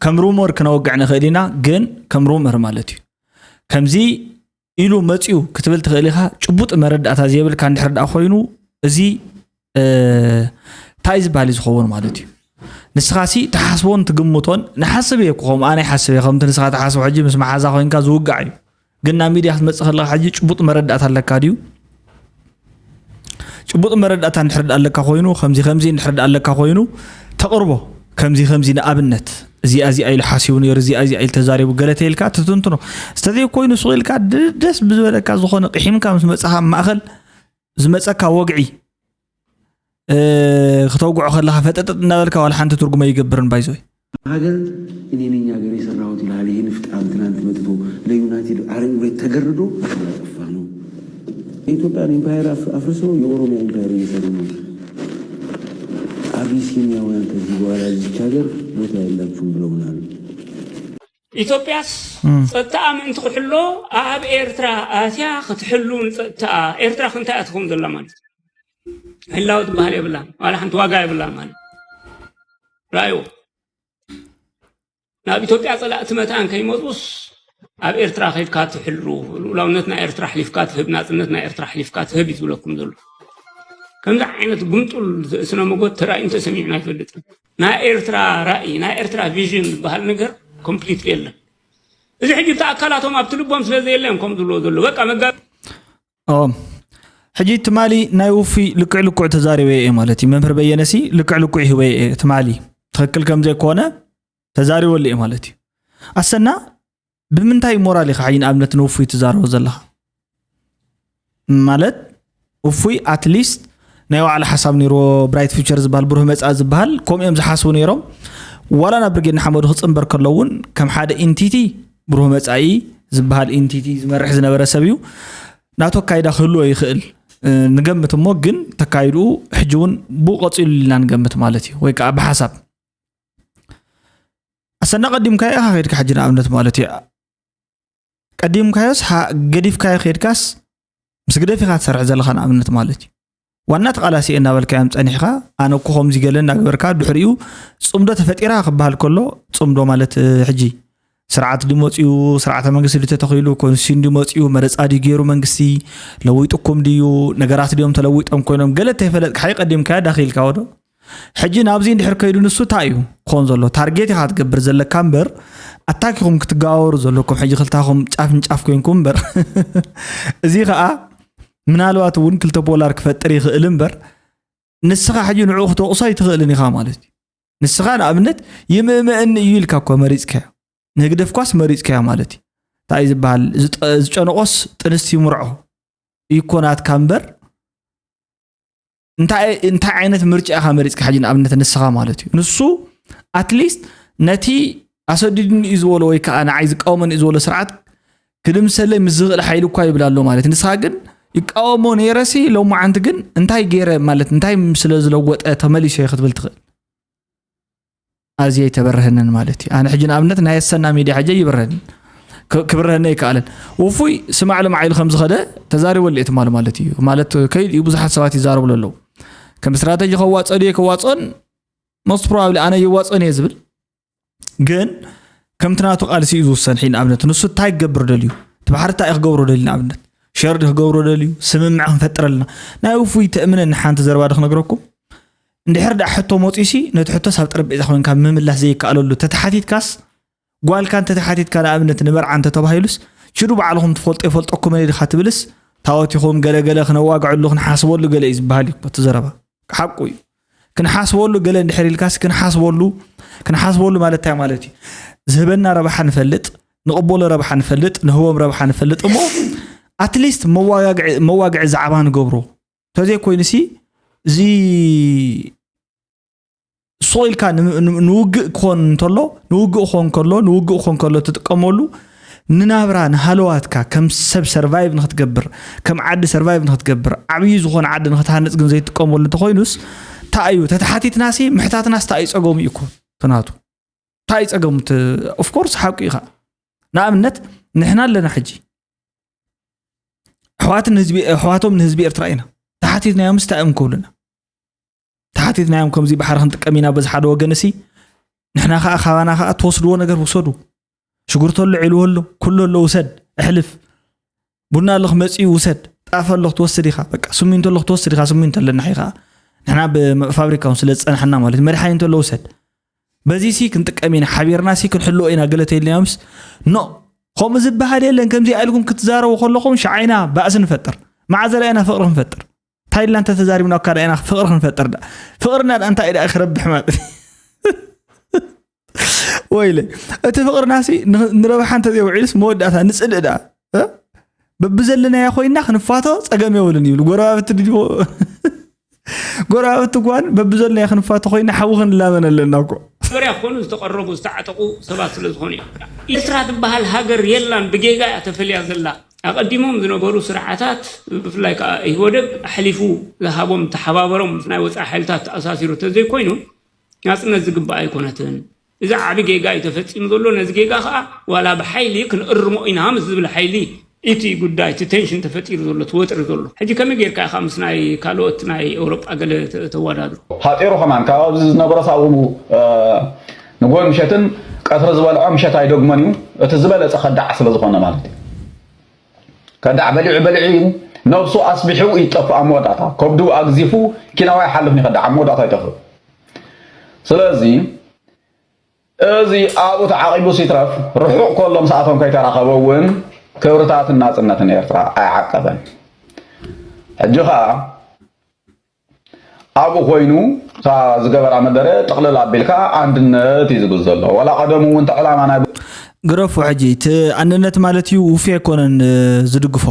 ከም ሩሞር ክነወግዕ ንኽእል ኢና፣ ግን ከም ሩመር ማለት እዩ። ከምዚ ኢሉ መፅዩ ክትብል ትኽእል ኢኻ። ጭቡጥ መረዳእታ ዘይብልካ እንድሕር ደኣ ኮይኑ እዚ እንታይ ዝበሃል እዩ ዝኸውን ማለት እዩ። ንስኻ ሲ ትሓስቦን ትግምቶን ንሓስብ እየ እኮ ከምኡ ኣነ ይሓስብ እየ ከምቲ ንስኻ ትሓስቦ ሕጂ ምስ መሓዛ ኮይንካ ዝውጋዕ እዩ። ግን ናብ ሚድያ ክትመፅእ ከለካ ሕጂ ጭቡጥ መረዳእታ ኣለካ ድዩ? ጭቡጥ መረዳእታ እንድሕር ደኣ ኣለካ ኮይኑ ከምዚ ከምዚ እንድሕር ደኣ ኣለካ ኮይኑ ተቕርቦ ከምዚ ከምዚ ንኣብነት እዚኣ እዚኣ ኢሉ ሓሲቡ ነይሩ እዚኣ እዚኣ ኢሉ ተዛሪቡ ገለ ተይልካ ትትንትኖ ዝተዘይ ኮይኑ ሱቕ ኢልካ ደስ ብዝበለካ ዝኾነ ቂሒምካ ምስ መጻኻ ማእኸል ዝመጸካ ወግዒ እ፣ ክተውግዖ ከለኻ ፈጠጠጥ እናበልካ ዋላ ሓንቲ ትርጉም ኣይገብርን ባይዞይ ሀገር እኔ ነኝ ሀገር የሰራሁት ይላል። ይሄ ንፍጣም ትናንት መጥቶ ለዩናይትድ አረብ ኤምሬት ተገርዶ ያጠፋ ነው። የኢትዮጵያን ኤምፓየር አፍ- አፍርሰው የኦሮሚያ ኤምፓየር እየሰሩ ነው። አቢሲኒያውያን ከዚህ በኋላ እዚች ሀገር ቦታ የላችሁም ብለውናል። ኢትዮጵያስ ጸጥታኣ ምእንቲ ክሕሎ ኣብ ኤርትራ ኣትያ ክትሕሉ ንጸጥታኣ ኤርትራ ክንታይ እያ ትኸውን ዘላ ማለት እዩ? ህላወ ትበሃል የብላን፣ ዋላ ሓንቲ ዋጋ የብላን ማለት እዩ። ረኣይዎ። ናብ ኢትዮጵያ ጸላእቲ መታን ከይመጹስ ኣብ ኤርትራ ከይድካ ትሕሉ፣ ልኡላውነት ናይ ኤርትራ ኣሕሊፍካ ትህብ፣ ናጽነት ናይ ኤርትራ ኣሕሊፍካ ትህብ እዩ ዝብለኩም ዘሎ። ከምዚ ዓይነት ጉምጡል ስነ መጎት ተራእዩን ተሰሚዑን ኣይፈልጥን። ናይ ኤርትራ ራእይ፣ ናይ ኤርትራ ቪዥን ዝበሃል ነገር ኮምፕሊትሊ የለን። እዚ ሕጂ እቲ ኣካላቶም ኣብቲ ልቦም ስለ ዘየለ እዮም ከም ዝብልዎ ዘሎ በቃ መጋ ኦም ሕጂ ትማሊ ናይ ውፉይ ልክዕ ልክዕ ተዛሪበ እየ ማለት እዩ። መምህር በየነሲ ልክዕ ልክዕ ይህበ እየ ትማሊ ትኽክል ከም ዘይኮነ ተዛሪበሉ እየ ማለት እዩ። ኣሰና ብምንታይ ሞራል ኢኻ ሕጂ ንኣብነት ንውፉይ ትዛረቦ ዘለኻ? ማለት ውፉይ ኣትሊስት ናይ ባዕሉ ሓሳብ ነይርዎ ብራይት ፊውቸር ዝበሃል ብሩህ መጻኢ ዝበሃል ከምኡ እዮም ዝሓስቡ ነይሮም። ዋላ ናብ ብርጌድ ንሓመዱ ክጽንበር ከሎ እውን ከም ሓደ ኢንቲቲ ብሩህ መጻኢ ዝበሃል ኢንቲቲ ዝመርሕ ዝነበረ ሰብ እዩ። ናቱ ኣካይዳ ክህልዎ ይኽእል እ፣ ንገምት እሞ ግን ተካይድኡ ሕጂ እውን ብኡ ቀጺሉ ኢልና ንገምት ማለት እዩ ወይ ከዓ ብሓሳብ ኣሰና ቀዲምካዮ ኢኻ ከድካ ሕጂ ንኣብነት ማለት እዩ ቀዲምካዮስ ሓ- ገዲፍካዮ ከድካስ ምስ ግደፍ ኢኻ ትሰርሕ ዘለኻ ንኣብነት ማለት እዩ ዋና ተቓላሲ እናበልካዮም ጸኒሕካ ኣነ እኮ ከምዚ ገለ እናገበርካ ድሕሪኡ ጽምዶ ተፈጢራ ክበሃል ከሎ ጽምዶ ማለት እ፣ ሕጂ ስርዓት ድመፅኡ ስርዓተ መንግስቲ ድተተኺሉ ኮንስቲቱሽን ድመፅኡ መረፃ ድዩ ገይሩ መንግስቲ ለዊጥኩም ድዩ ነገራት ድዮም ተለዊጦም ኮይኖም ገለ ተይፈለጥካ ሓይ ቀዲምካዮ ዳኺልካ ወዶ ሕጂ ናብዚ እንድሕር ከይዱ ንሱ እንታይ እዩ ክኾን ዘሎ ታርጌት ኢኻ ትገብር ዘለካ እምበር ኣታኪኹም ክትገባበሩ ዘለኩም ሕጂ ክልታኹም ጫፍ ንጫፍ ኮይንኩም እምበር እዚ ከዓ ምናልባት እውን ክልተ ፖላር ክፈጥር ይኽእል እምበር ንስኻ ሕጂ ንዕኡ ክትወቕሶ ኣይትኽእልን ኢኻ ማለት እዩ ንስኻ ንኣብነት ይምእመእኒ እዩ ኢልካ እኮ መሪፅካዮ ንህግደፍ ኳስ መሪፅካዮ ማለት እዩ። እንታይ እዩ ዝበሃል? ዝጠ- ዝጨነቆስ ጥንስቲ ይምርዖ ይኮናትካ እምበር እንታይ እንታይ ዓይነት ምርጫ ኢኻ መሪፅካ? ሕጂ ንኣብነት ንስኻ ማለት እዩ ንሱ ኣትሊስት ነቲ ኣሰዲዱኒ እዩ ዝበሎ ወይ ከዓ ንዓይ ዝቃወመኒ እዩ ዝበሎ ስርዓት ክድምሰለይ ምስ ዝኽእል ሓይሊ እኳ ይብል ኣሎ ማለት እዩ። ንስኻ ግን ይቃወሞ ነይረሲ ሎማዓንቲ ግን እንታይ ገይረ ማለት እንታይ ስለ ዝለወጠ ተመሊሶ እየ ክትብል ትኽእል። ኣዝየ ኣይተበረሀንን ማለት እዩ። ኣነ ሕጂ ንኣብነት ናይ ኣሰና ሚድያ ሕጂ ይብረህን ክብረህነ ይከኣልን ውፉይ ስማዕ ልማዕ ኢሉ ከም ዝኸደ ተዛሪበሉ እየ ትማሊ ማለት እዩ። ማለት ከይድ እዩ ብዙሓት ሰባት ይዛረብሉ ኣለዉ። ከም ስትራተጂ ከዋፀ ድየ ከዋፅኦን most probably ኣነ ይዋፅኦን እየ ዝብል ግን ከምቲ ናቱ ቃልሲ እዩ ዝውሰን። ሕጂ ንኣብነት ንሱ እንታይ ክገብር ደልዩ እቲ ባሕሪ እንታይ ክገብሮ ደልዩ ንኣብነት ሸርዲ ክገብሮ ደልዩ ስምምዕ ክንፈጥር ኣለና ናይ ውፉይ ተእምነኒ ሓንቲ ዘረባ ዶ ክነግረኩም እንድሕር ደኣ ሕቶ መፂኡሲ ነቲ ሕቶስ ኣብ ጠረጴዛ ኮይንካ ምምላስ ዘይከኣለሉ ተተሓቲትካስ ጓልካ እንተተሓቲትካ ንኣብነት ንመርዓ እንተተባሂሉስ ሽዱ ባዕልኹም ትፈልጦ ይፈልጠኩም እየ ድኻ ትብልስ ታወቲኹም ገለገለ ክነዋግዐሉ ክንሓስበሉ ገለ እዩ ዝበሃል እዩ እቲ ዘረባ ሓቁ እዩ ክንሓስበሉ ገለ እንድሕር ኢልካስ ክንሓስበሉ ክንሓስበሉ ማለት እንታይ ማለት እዩ ዝህበና ረብሓ ንፈልጥ ንቕበሎ ረብሓ ንፈልጥ ንህቦም ረብሓ ንፈልጥ እሞ ኣትሊስት መዋግዒ ዛዕባ ንገብሮ ተዘይኮይኑሲ እዚ ሱቕ ኢልካ ንውግእ ክኾን እንተሎ ንውግእ ክኾን ከሎ ንውግእ ክኾን ከሎ ትጥቀመሉ ንናብራ ንሃለዋትካ ከም ሰብ ሰርቫይቭ ንክትገብር ከም ዓዲ ሰርቫይቭ ንክትገብር ዓብዪ ዝኾነ ዓዲ ንክትሃንፅ ግን ዘይትጥቀመሉ እንተኮይኑስ እንታይ እዩ ተተሓቲትናሲ ምሕታትናስ እንታይ እዩ ፀገሙ እዩ እኮ ትናቱ እንታይ እዩ ፀገሙ ኦፍኮርስ ሓቁ ኢኻ ንኣብነት ንሕና ኣለና ሕጂ ኣሕዋቶም ንህዝቢ ኤርትራ ኢና ተሓቲትናዮምስ እንታይ እዮም ክብሉና ተሓቲትናዮም ከምዚ ባሕሪ ክንጥቀም ኢና በዚ ሓደ ወገን እሲ ንሕና ከዓ ካባና ከዓ ትወስድዎ ነገር ውሰዱ ሽጉርቲ ኣሎ ዒልዎ ኣሎ ኩሉ ኣሎ ውሰድ ኣሕልፍ ቡና ኣሎ ክመፅኡ ውሰድ ጣፍ ኣሎ ክትወስድ ኢኻ በቃ ስሚንቶ ኣሎ ክትወስድ ኢኻ ስሚንቶ ኣለና ኢኻ ንሕና ብፋብሪካ እውን ስለ ዝፀናሕና ማለት መድሓኒት ኣሎ ውሰድ በዚ ሲ ክንጥቀም ኢና ሓቢርና ሲ ክንሕልዎ ኢና ገለ ተይልናዮምስ ኖ ከምኡ ዝበሃል የለን ከምዚ ኢልኩም ክትዛረቡ ከለኹም ሸዓይና ባእሲ ንፈጥር መዓዘ ዳኢና ፍቅሪ ክንፈጥር እንታይ ኢልና እንተተዛሪብና እኳ ዳኢና ፍቅሪ ክንፈጥር ዳ ፍቅርና ዳ እንታይ ዳ ክረብሕ ማለት ወይለ እቲ ፍቅርና ሲ ንረብሓ እንተዘይውዒሉስ መወዳእታ ንፅልእ ዳ በብዘለናዮ ኮይና ክንፋቶ ፀገም የብልን ይብል ጎረባብቲ ድጅቦ ጎረባብቲ ጓን በብዘለናዮ ክንፋቶ ኮይና ሓዊ ክንላመን ኣለና እኮ መጀመርያ ክኾኑ ዝተቐረቡ ዝተዓጠቑ ሰባት ስለ ዝኾኑ እዮም። ኤርትራ ትበሃል ሃገር የላን ብጌጋ እያ ተፈልያ ዘላ። ኣቐዲሞም ዝነበሩ ስርዓታት ብፍላይ ከዓ ኢህወደግ ኣሕሊፉ ዝሃቦም ተሓባበሮም ምስ ናይ ወፃኢ ሓይልታት ተኣሳሲሩ ተዘይኮይኑ ናፅነት ዝግባእ ኣይኮነትን። እዚ ዓቢ ጌጋ እዩ ተፈፂሙ ዘሎ። ነዚ ጌጋ ከዓ ዋላ ብሓይሊ ክንእርሞ ኢና ምስ ዝብል ሓይሊ እቲ ጉዳይ እቲ ቴንሽን ተፈጢሩ ዘሎ እቲ ወጥሪ ዘሎ ሕጂ ከመይ ጌርካ ኢኻ ምስ ናይ ካልኦት ናይ ኤውሮጳ ገለ ተዋዳድሮ ሃፂሩ ከማን ካብ ኣብዚ ዝነበረ ሳቡ ንጎ ምሸትን ቀትሪ ዝበልዖ ምሸት ኣይደግሞን እዩ እቲ ዝበለፀ ከዳዕ ስለ ዝኾነ ማለት እዩ ከዳዕ በሊዑ በሊዑ እዩ ነብሱ ኣስቢሑ ይጠፍእ ኣብ መወዳእታ ከብዱ ኣግዚፉ ኪናዋ ይሓልፍ ንኸዳዕ ኣብ መወዳእታ ይጠፍእ ስለዚ እዚ ኣብኡ ተዓቒቡስ ይትረፍ ርሑቕ ከሎ ምስኣቶም ከይተራኸበ እውን ክብርታትን ናፅነትን ኤርትራ ኣይዓቀበን። ሕጂ ኸኣ ኣብኡ ኮይኑ እታ ዝገበራ መደረ ጥቕልል ኣቢልካ ኣንድነት እዩ ዝብል ዘሎ። ዋላ ቀደሙ እውን እቲ ዕላማ ናይ ግረፎ ሕጂ እቲ ኣንድነት ማለት እዩ ውፊ ኣይኮነን ዝድግፎ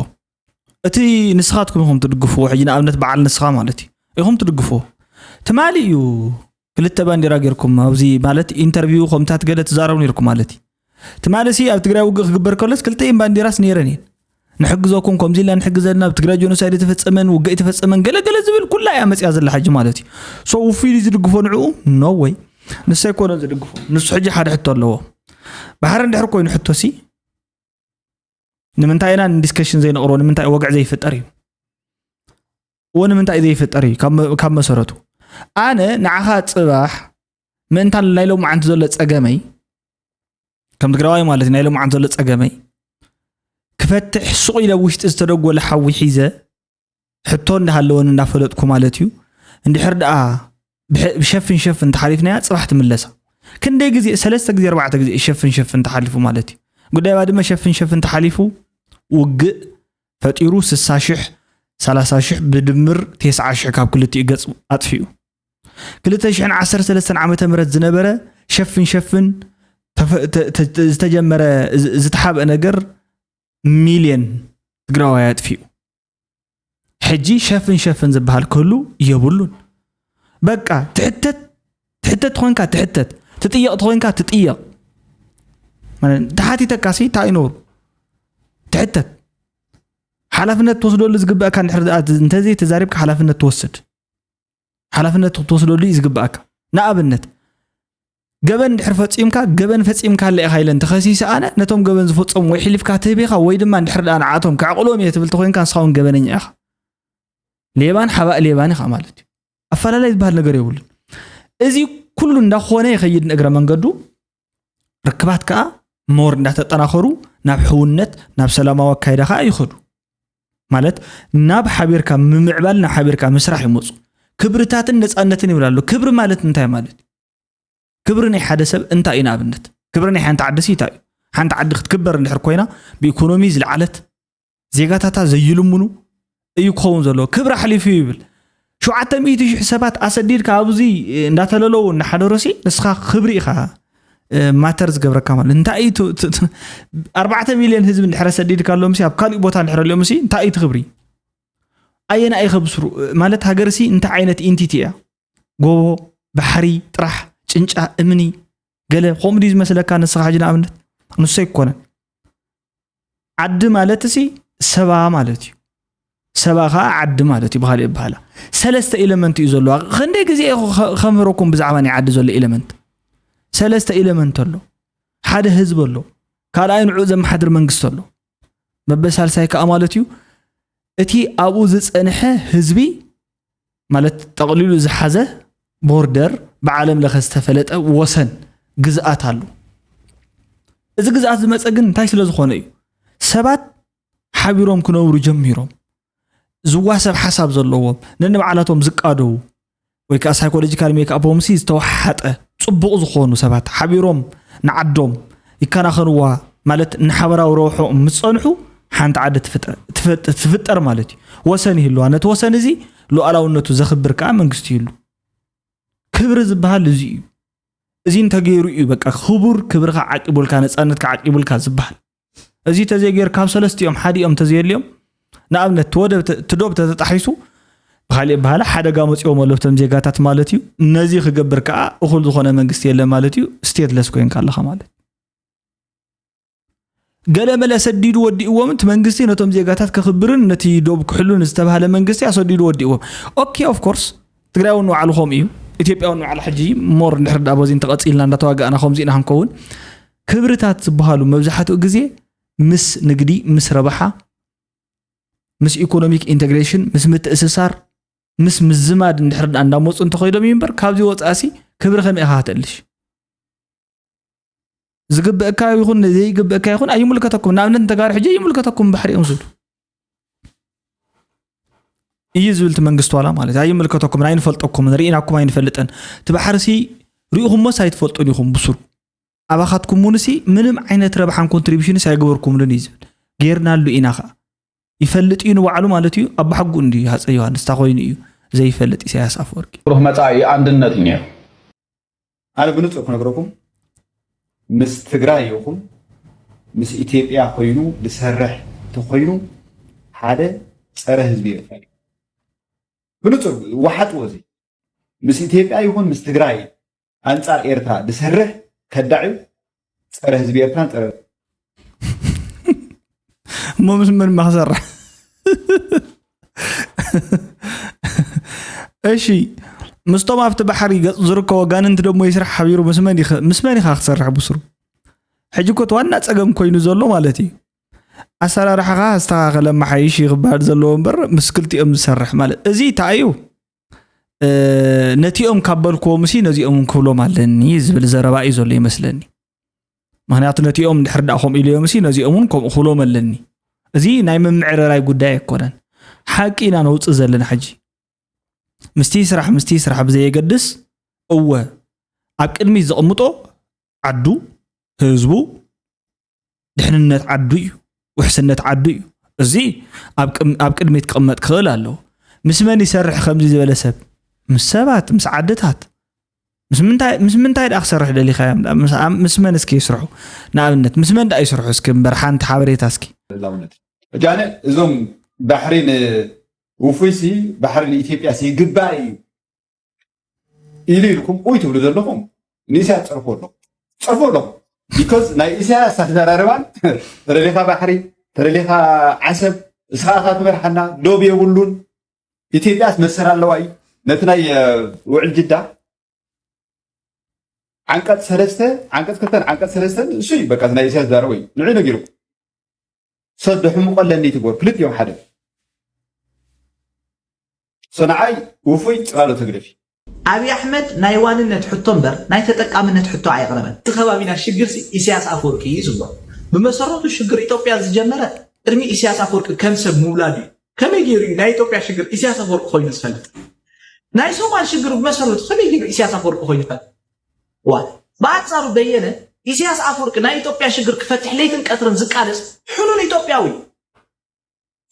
እቲ ንስኻትኩም ኢኹም ትድግፍዎ ሕጂ ንኣብነት በዓል ንስኻ ማለት እዩ ኢኹም ትድግፍዎ ትማሊ እዩ ክልተ ባንዴራ ጌርኩም ኣብዚ ማለት ኢንተርቪው ከምታት ገለ ትዛረቡ ኔርኩም ማለት እዩ ትማሊ ሲ ኣብ ትግራይ ውግእ ክግበር ከሎስ ክልተኤን ባንዴራስ ኔረን እየን ንሕግዘኩም ከምዚ ኢልና ንሕግዘልና ኣብ ትግራይ ጆኖሳይድ የተፈጸመን ውግእ የተፈጸመን ገለገለ ዝብል ኩላ እያ መፅያ ዘላ ሕጂ ማለት እዩ ሶ ውፉይ ዝድግፎ ንዕኡ ኖ ወይ ንሱ ኣይኮነ ዝድግፎ ንሱ ሕጂ ሓደ ሕቶ ኣለዎ ባሕሪ እንድሕር ኮይኑ ሕቶ ሲ ንምንታይ ኢና ንዲስከሽን ዘይነቕርቦ ንምንታይ ወግዒ ዘይፍጠር እዩ እዎ ንምንታይ ዘይፍጠር እዩ ካብ መሰረቱ ኣነ ንዓኻ ፅባሕ ምእንታን ናይ ሎማዓንቲ ዘሎ ፀገመይ ከም ትግራዋይ ማለት ናይ ሎማዓንቲ ዘሎ ፀገመይ ክፈትሕ ሱቕ ኢለ ውሽጢ ዝተደጎለ ሓዊ ሒዘ ሕቶ እንዳሃለወኒ እንዳፈለጥኩ ማለት እዩ እንድሕር ደኣ ብሸፍን ሸፍን ተሓሊፍናያ ፅባሕ ትምለሳ ክንደይ ግዜ ሰለስተ ግዜ ኣርባዕተ ግዜ ሸፍን ሸፍን ተሓሊፉ ማለት እዩ ጉዳይ ባድመ ሸፍን ሸፍን ተሓሊፉ ውግእ ፈጢሩ ስሳ ሽሕ ሰላሳ ሽሕ ብድምር ቴስዓ ሽሕ ካብ ክልቲኡ ገፅ ኣጥፊኡ ክልተ ሽሕን ዓሰርተ ሰለስተን ዓመተ ምህረት ዝነበረ ሸፍን ሸፍን ዝተጀመረ ዝተሓብአ ነገር ሚልዮን ትግራዋይ ኣጥፊኡ። ሕጂ ሸፍን ሸፍን ዝበሃል ክህሉ የብሉን። በቃ ትሕተት ትሕተት ተኾንካ ትሕተት፣ ትጥየቕ ተኾንካ ትጥየቕ። ተሓቲተካ ሲ እንታይ ይነብሩ ትሕተት። ሓላፍነት ትወስደሉ ዝግበእካ እንድሕር እንተዘይ ተዛሪብካ ሓላፍነት ትወስድ ሓላፍነት ክትወስደሉ እዩ ዝግበኣካ። ንኣብነት ገበን እንድሕር ፈፂምካ ገበን ፈፂምካ ኣለ ኢኻ ኢለን ተኸሲሰ ኣነ ነቶም ገበን ዝፈፀሙ ወይ ሕሊፍካ ትህብ ኢኻ ወይ ድማ እንድሕር ደኣ ንዓቶም ከዕቕሎም እየ ትብል ተኮይንካ ንስኻ እውን ገበነኛ ኢኻ። ሌባን ሓባእ ሌባን ኢኻ ማለት እዩ። ኣፈላላይ ዝበሃል ነገር የብሉን። እዚ ኩሉ እንዳኾነ ይኸይድ ንእግረ መንገዱ ርክባት ከዓ ሞር እንዳተጠናኸሩ ናብ ሕውነት ናብ ሰላማዊ ኣካይዳ ከዓ ይኸዱ። ማለት ናብ ሓቢርካ ምምዕባል ናብ ሓቢርካ ምስራሕ ይመፁ። ክብርታትን ነፃነትን ይብል ኣሎ። ክብሪ ማለት እንታይ ማለት እዩ? ክብሪ ናይ ሓደ ሰብ እንታይ እዩ? ንኣብነት ክብሪ ናይ ሓንቲ ዓዲ ሲ እንታይ እዩ? ሓንቲ ዓዲ ክትክበር እንድሕር ኮይና ብኢኮኖሚ ዝለዓለት ዜጋታታ ዘይልምኑ እዩ ክኸውን ዘለዎ። ክብሪ ኣሕሊፉ ይብል። ሸውዓተ ሚእቲ ሽሕ ሰባት ኣሰዲድካ ኣብዚ እንዳተለለዉ እናሓደሩ ሲ ንስኻ ክብሪ ኢኻ ማተር ዝገብረካ ማለት እንታይ እዩ? ኣርባዕተ ሚልዮን ህዝቢ እንድሕረ ሰዲድካ ኣሎ ምሲ ኣብ ካሊእ ቦታ እንድሕረ ኣሎ ምሲ እንታይ እዩ እቲ ክብሪ? ኣየና እዩ ከብስሩ ማለት ሃገር ሲ እንታይ ዓይነት ኢንቲቲ እያ? ጎቦ፣ ባሕሪ፣ ጥራሕ፣ ጭንጫ፣ እምኒ፣ ገለ ከምኡ ድዩ ዝመስለካ ንስኻ ሕጂ ንኣብነት? ንሱ ኣይኮነን። ዓዲ ማለት ሲ ሰባ ማለት እዩ። ሰባ ከዓ ዓዲ ማለት እዩ ብኻሊእ ኣበሃህላ። ሰለስተ ኤለመንት እዩ ዘለዋ። ክንደይ ግዜ እየ ከምህረኩም ብዛዕባ ናይ ዓዲ ዘሎ ኤለመንት። ሰለስተ ኤለመንት ኣሎ። ሓደ ህዝቢ ኣሎ። ካልኣይ ንዕኡ ዘመሓድር መንግስቲ ኣሎ። መበሳልሳይ ከዓ ማለት እዩ እቲ ኣብኡ ዝፀንሐ ህዝቢ ማለት ጠቕሊሉ ዝሓዘ ቦርደር ብዓለም ለኸ ዝተፈለጠ ወሰን ግዝኣት ኣሎ። እዚ ግዝኣት ዝመፀ ግን እንታይ ስለ ዝኾነ እዩ? ሰባት ሓቢሮም ክነብሩ ጀሚሮም ዝዋሰብ ሓሳብ ዘለዎም ነንባዕላቶም ዝቃደዉ ወይ ከዓ ሳይኮሎጂካል ሜክኣፖም ሲ ዝተወሓጠ ፅቡቕ ዝኾኑ ሰባት ሓቢሮም ንዓዶም ይከናኸንዋ ማለት ንሓበራዊ ረብሖም ምስ ፀንሑ ሓንቲ ዓዲ ትፍጠር ማለት እዩ። ወሰን ይህልዋ። ነቲ ወሰን እዚ ሉኣላውነቱ ዘኽብር ከዓ መንግስቲ ይህሉ። ክብሪ ዝበሃል እዚ እዩ። እዚ እንተገይሩ እዩ በቃ ክቡር ክብርካ ዓቂቡልካ ነፃነትካ ዓቂቡልካ ዝበሃል። እዚ ተዘይገይር ካብ ሰለስቲኦም ሓዲኦም ተዘየልዮም ንኣብነት ትወደብ ትዶብ ተተጣሒሱ ብካሊእ በሃላ ሓደጋ መፅኦም ኣሎ ብቶም ዜጋታት ማለት እዩ። ነዚ ክገብር ከዓ እኹል ዝኾነ መንግስቲ የለ ማለት እዩ። ስቴትለስ ኮይንካ ኣለካ ማለት ገለ መለ ሰዲዱ ወዲእዎም እቲ መንግስቲ ነቶም ዜጋታት ከኽብርን ነቲ ዶብ ክሕሉን ዝተባሃለ መንግስቲ ኣሰዲዱ ወዲእዎም። ኦኬ ኦፍ ኮርስ ትግራይ እውን ንባዕሉ ከምኡ እዩ። ኢትዮጵያ እውን ንባዕላ ሕጂ ሞር እንድሕር ዳ በዚ እንተቐፂልና እንዳተዋጋእና ከምዚ ኢና ክንከውን። ክብርታት ዝበሃሉ መብዛሕትኡ ግዜ ምስ ንግዲ ምስ ረብሓ ምስ ኢኮኖሚክ ኢንተግሬሽን ምስ ምትእስሳር ምስ ምዝማድ እንድሕር ዳ እንዳመፁ እንተኸይዶም እዩ እምበር ካብዚ ወፃእሲ ክብሪ ከመይ ኢኻ ከተልሽ? ዝግበእካ ይኹን ዘይግበእካ ይኹን ኣይምልከተኩም። ንኣብነት ንተጋሩ ሕጂ ይምልከተኩም ባሕሪ እዮም ዝብሉ እዩ ዝብል እቲ መንግስቲ ዋላ ማለት እዩ። ኣይምልከተኩምን ኣይንፈልጠኩምን ርኢናኩም ኣይንፈልጥን። እቲ ባሕርሲ ርኢኹሞስ ኣይትፈልጡን ኢኹም ብስሩ። ኣባኻትኩም እውንሲ ምንም ዓይነት ረብሓን ኮንትሪቢሽንስ ኣይገበርኩምሉን እዩ ዝብል። ጌርናሉ ኢና ኸዓ። ይፈልጥ እዩ ንባዕሉ ማለት እዩ። ኣባሓጉ እንድዩ ሃፀይ ዮሃንስ እንታይ ኮይኑ እዩ ዘይፈልጥ ኢሳያስ ኣፈወርቂ? ብሩህ መጻኢ ኣንድነት እዩ ነይሩ። ኣነ ብንጹር ክነግረኩም ምስ ትግራይ ይኹን ምስ ኢትዮጵያ ኮይኑ ዝሰርሕ ተኮይኑ ሓደ ፀረ ህዝቢ ኤርትራ እዩ። ብንጹር ዋሓጥዎ እዚ ምስ ኢትዮጵያ ይኹን ምስ ትግራይ ኣንጻር ኤርትራ ዝሰርሕ ከዳዕ እዩ። ፀረ ህዝቢ ኤርትራን ፀረ እሞ ምስ መን ማ ክሰርሕ? እሺ ምስቶም ኣብቲ ባሕሪ ገፅ ዝርከቡ ኣጋንንቲ ደሞ ይስራሕ ሓቢሩ ምስ መን ይኸ- ምስ መን ኢኻ ክሰርሕ ብስሩ? ሕጂ እኮ እቲ ዋና ፀገም ኮይኑ ዘሎ ማለት እዩ። ኣሰራርሓኻ ኣስተኻኸለ መሓይሽ እዩ ክበሃል ዘለዎ እምበር ምስ ክልቲኦም ዝሰርሕ ማለት እዚ እንታይ እዩ? ነቲኦም ካብ በልክዎም ሲ ነዚኦም እውን ክብሎም ኣለኒ ዝብል ዘረባ እዩ ዘሎ ይመስለኒ። ምክንያቱ ነቲኦም እንድሕር ደኣ ከምኡ ኢለዮም ሲ ነዚኦም እውን ከምኡ ክብሎም ኣለኒ። እዚ ናይ ምምዕርራይ ጉዳይ ኣይኮነን። ሓቂ ኢና ነውፅእ ዘለና ሕጂ። ምስቲ ስራሕ ምስቲ ስራሕ ብዘየገድስ እወ ኣብ ቅድሚት ዘቕምጦ ዓዱ፣ ህዝቡ፣ ድሕንነት ዓዱ እዩ፣ ውሕስነት ዓዱ እዩ። እዚ ኣብ ቅድሚት ክቕመጥ ክኽእል ኣለዎ። ምስ መን ይሰርሕ ከምዚ ዝበለ ሰብ? ምስ ሰባት፣ ምስ ዓድታት። ምስ ምንታይ ምስ ምንታይ ደኣ ክሰርሑ ደሊኻ እዮም ደኣ? ምስ ኣም- ምስ መን እስኪ ይስርሑ? ንኣብነት ምስ መን ደኣ ይስርሑ እስኪ እምበር ሓንቲ ሓበሬታ እስኪ። ላውነት እጃነ እዞም ባሕሪ ንውፉይሲ ባሕሪ ንኢትዮጵያ ሲ ይግባእ እዩ ኢሉ ኢልኩም ኡይ ትብሉ ዘለኹም ንኢሳያስ ጸርፎ ኣለኹ ጸርፎ ኣለኹ because ናይ ኢሳያስ ኣተደራረባን ተደሊኻ ባሕሪ ተደሊኻ ዓሰብ እስኻ ኢኻ ትመርሓና ዶብ የብሉን ኢትዮጵያስ መሰል ኣለዋ እዩ ነቲ ናይ ውዕል ጅዳ ዓንቀፅ ሰለስተ ዓንቀፅ ክልተን ዓንቀፅ ሰለስተን እሱ እዩ በቃ ናይ ኢሳያስ ዛረቦ እዩ ንዑ ነጊሩ ሰዶ ሕምቆ ኣለኒ ትግበር ክልቲኦም ሓደ ሰንዓይ ውፉይ ፅላሎ ተግደፊ ኣብይ ኣሕመድ ናይ ዋንነት ሕቶ እምበር ናይ ተጠቃምነት ሕቶ ኣየቕረበን። እቲ ከባቢና ሽግር ሲ ኢሳያስ ኣፈወርቂ እዩ ዝብሎ። ብመሰረቱ ሽግር ኢትዮጵያ ዝጀመረ ቅድሚ ኢሳያስ ኣፈወርቂ ከም ሰብ ምውላድ እዩ። ከመይ ገይሩ እዩ ናይ ኢትዮጵያ ሽግር ኢሳያስ ኣፈወርቂ ኮይኑ ዝፈልጥ? ናይ ሶማል ሽግር ብመሰረቱ ከመይ ገይሩ ኢሳያስ ኣፈወርቂ ኮይኑ ይፈልጥ? ዋ ብኣንፃሩ በየነ ኢሳያስ ኣፈወርቂ ናይ ኢትዮጵያ ሽግር ክፈትሕ ለይትን ቀትርን ዝቃለስ ሕኑን ኢትዮጵያዊ እዩ።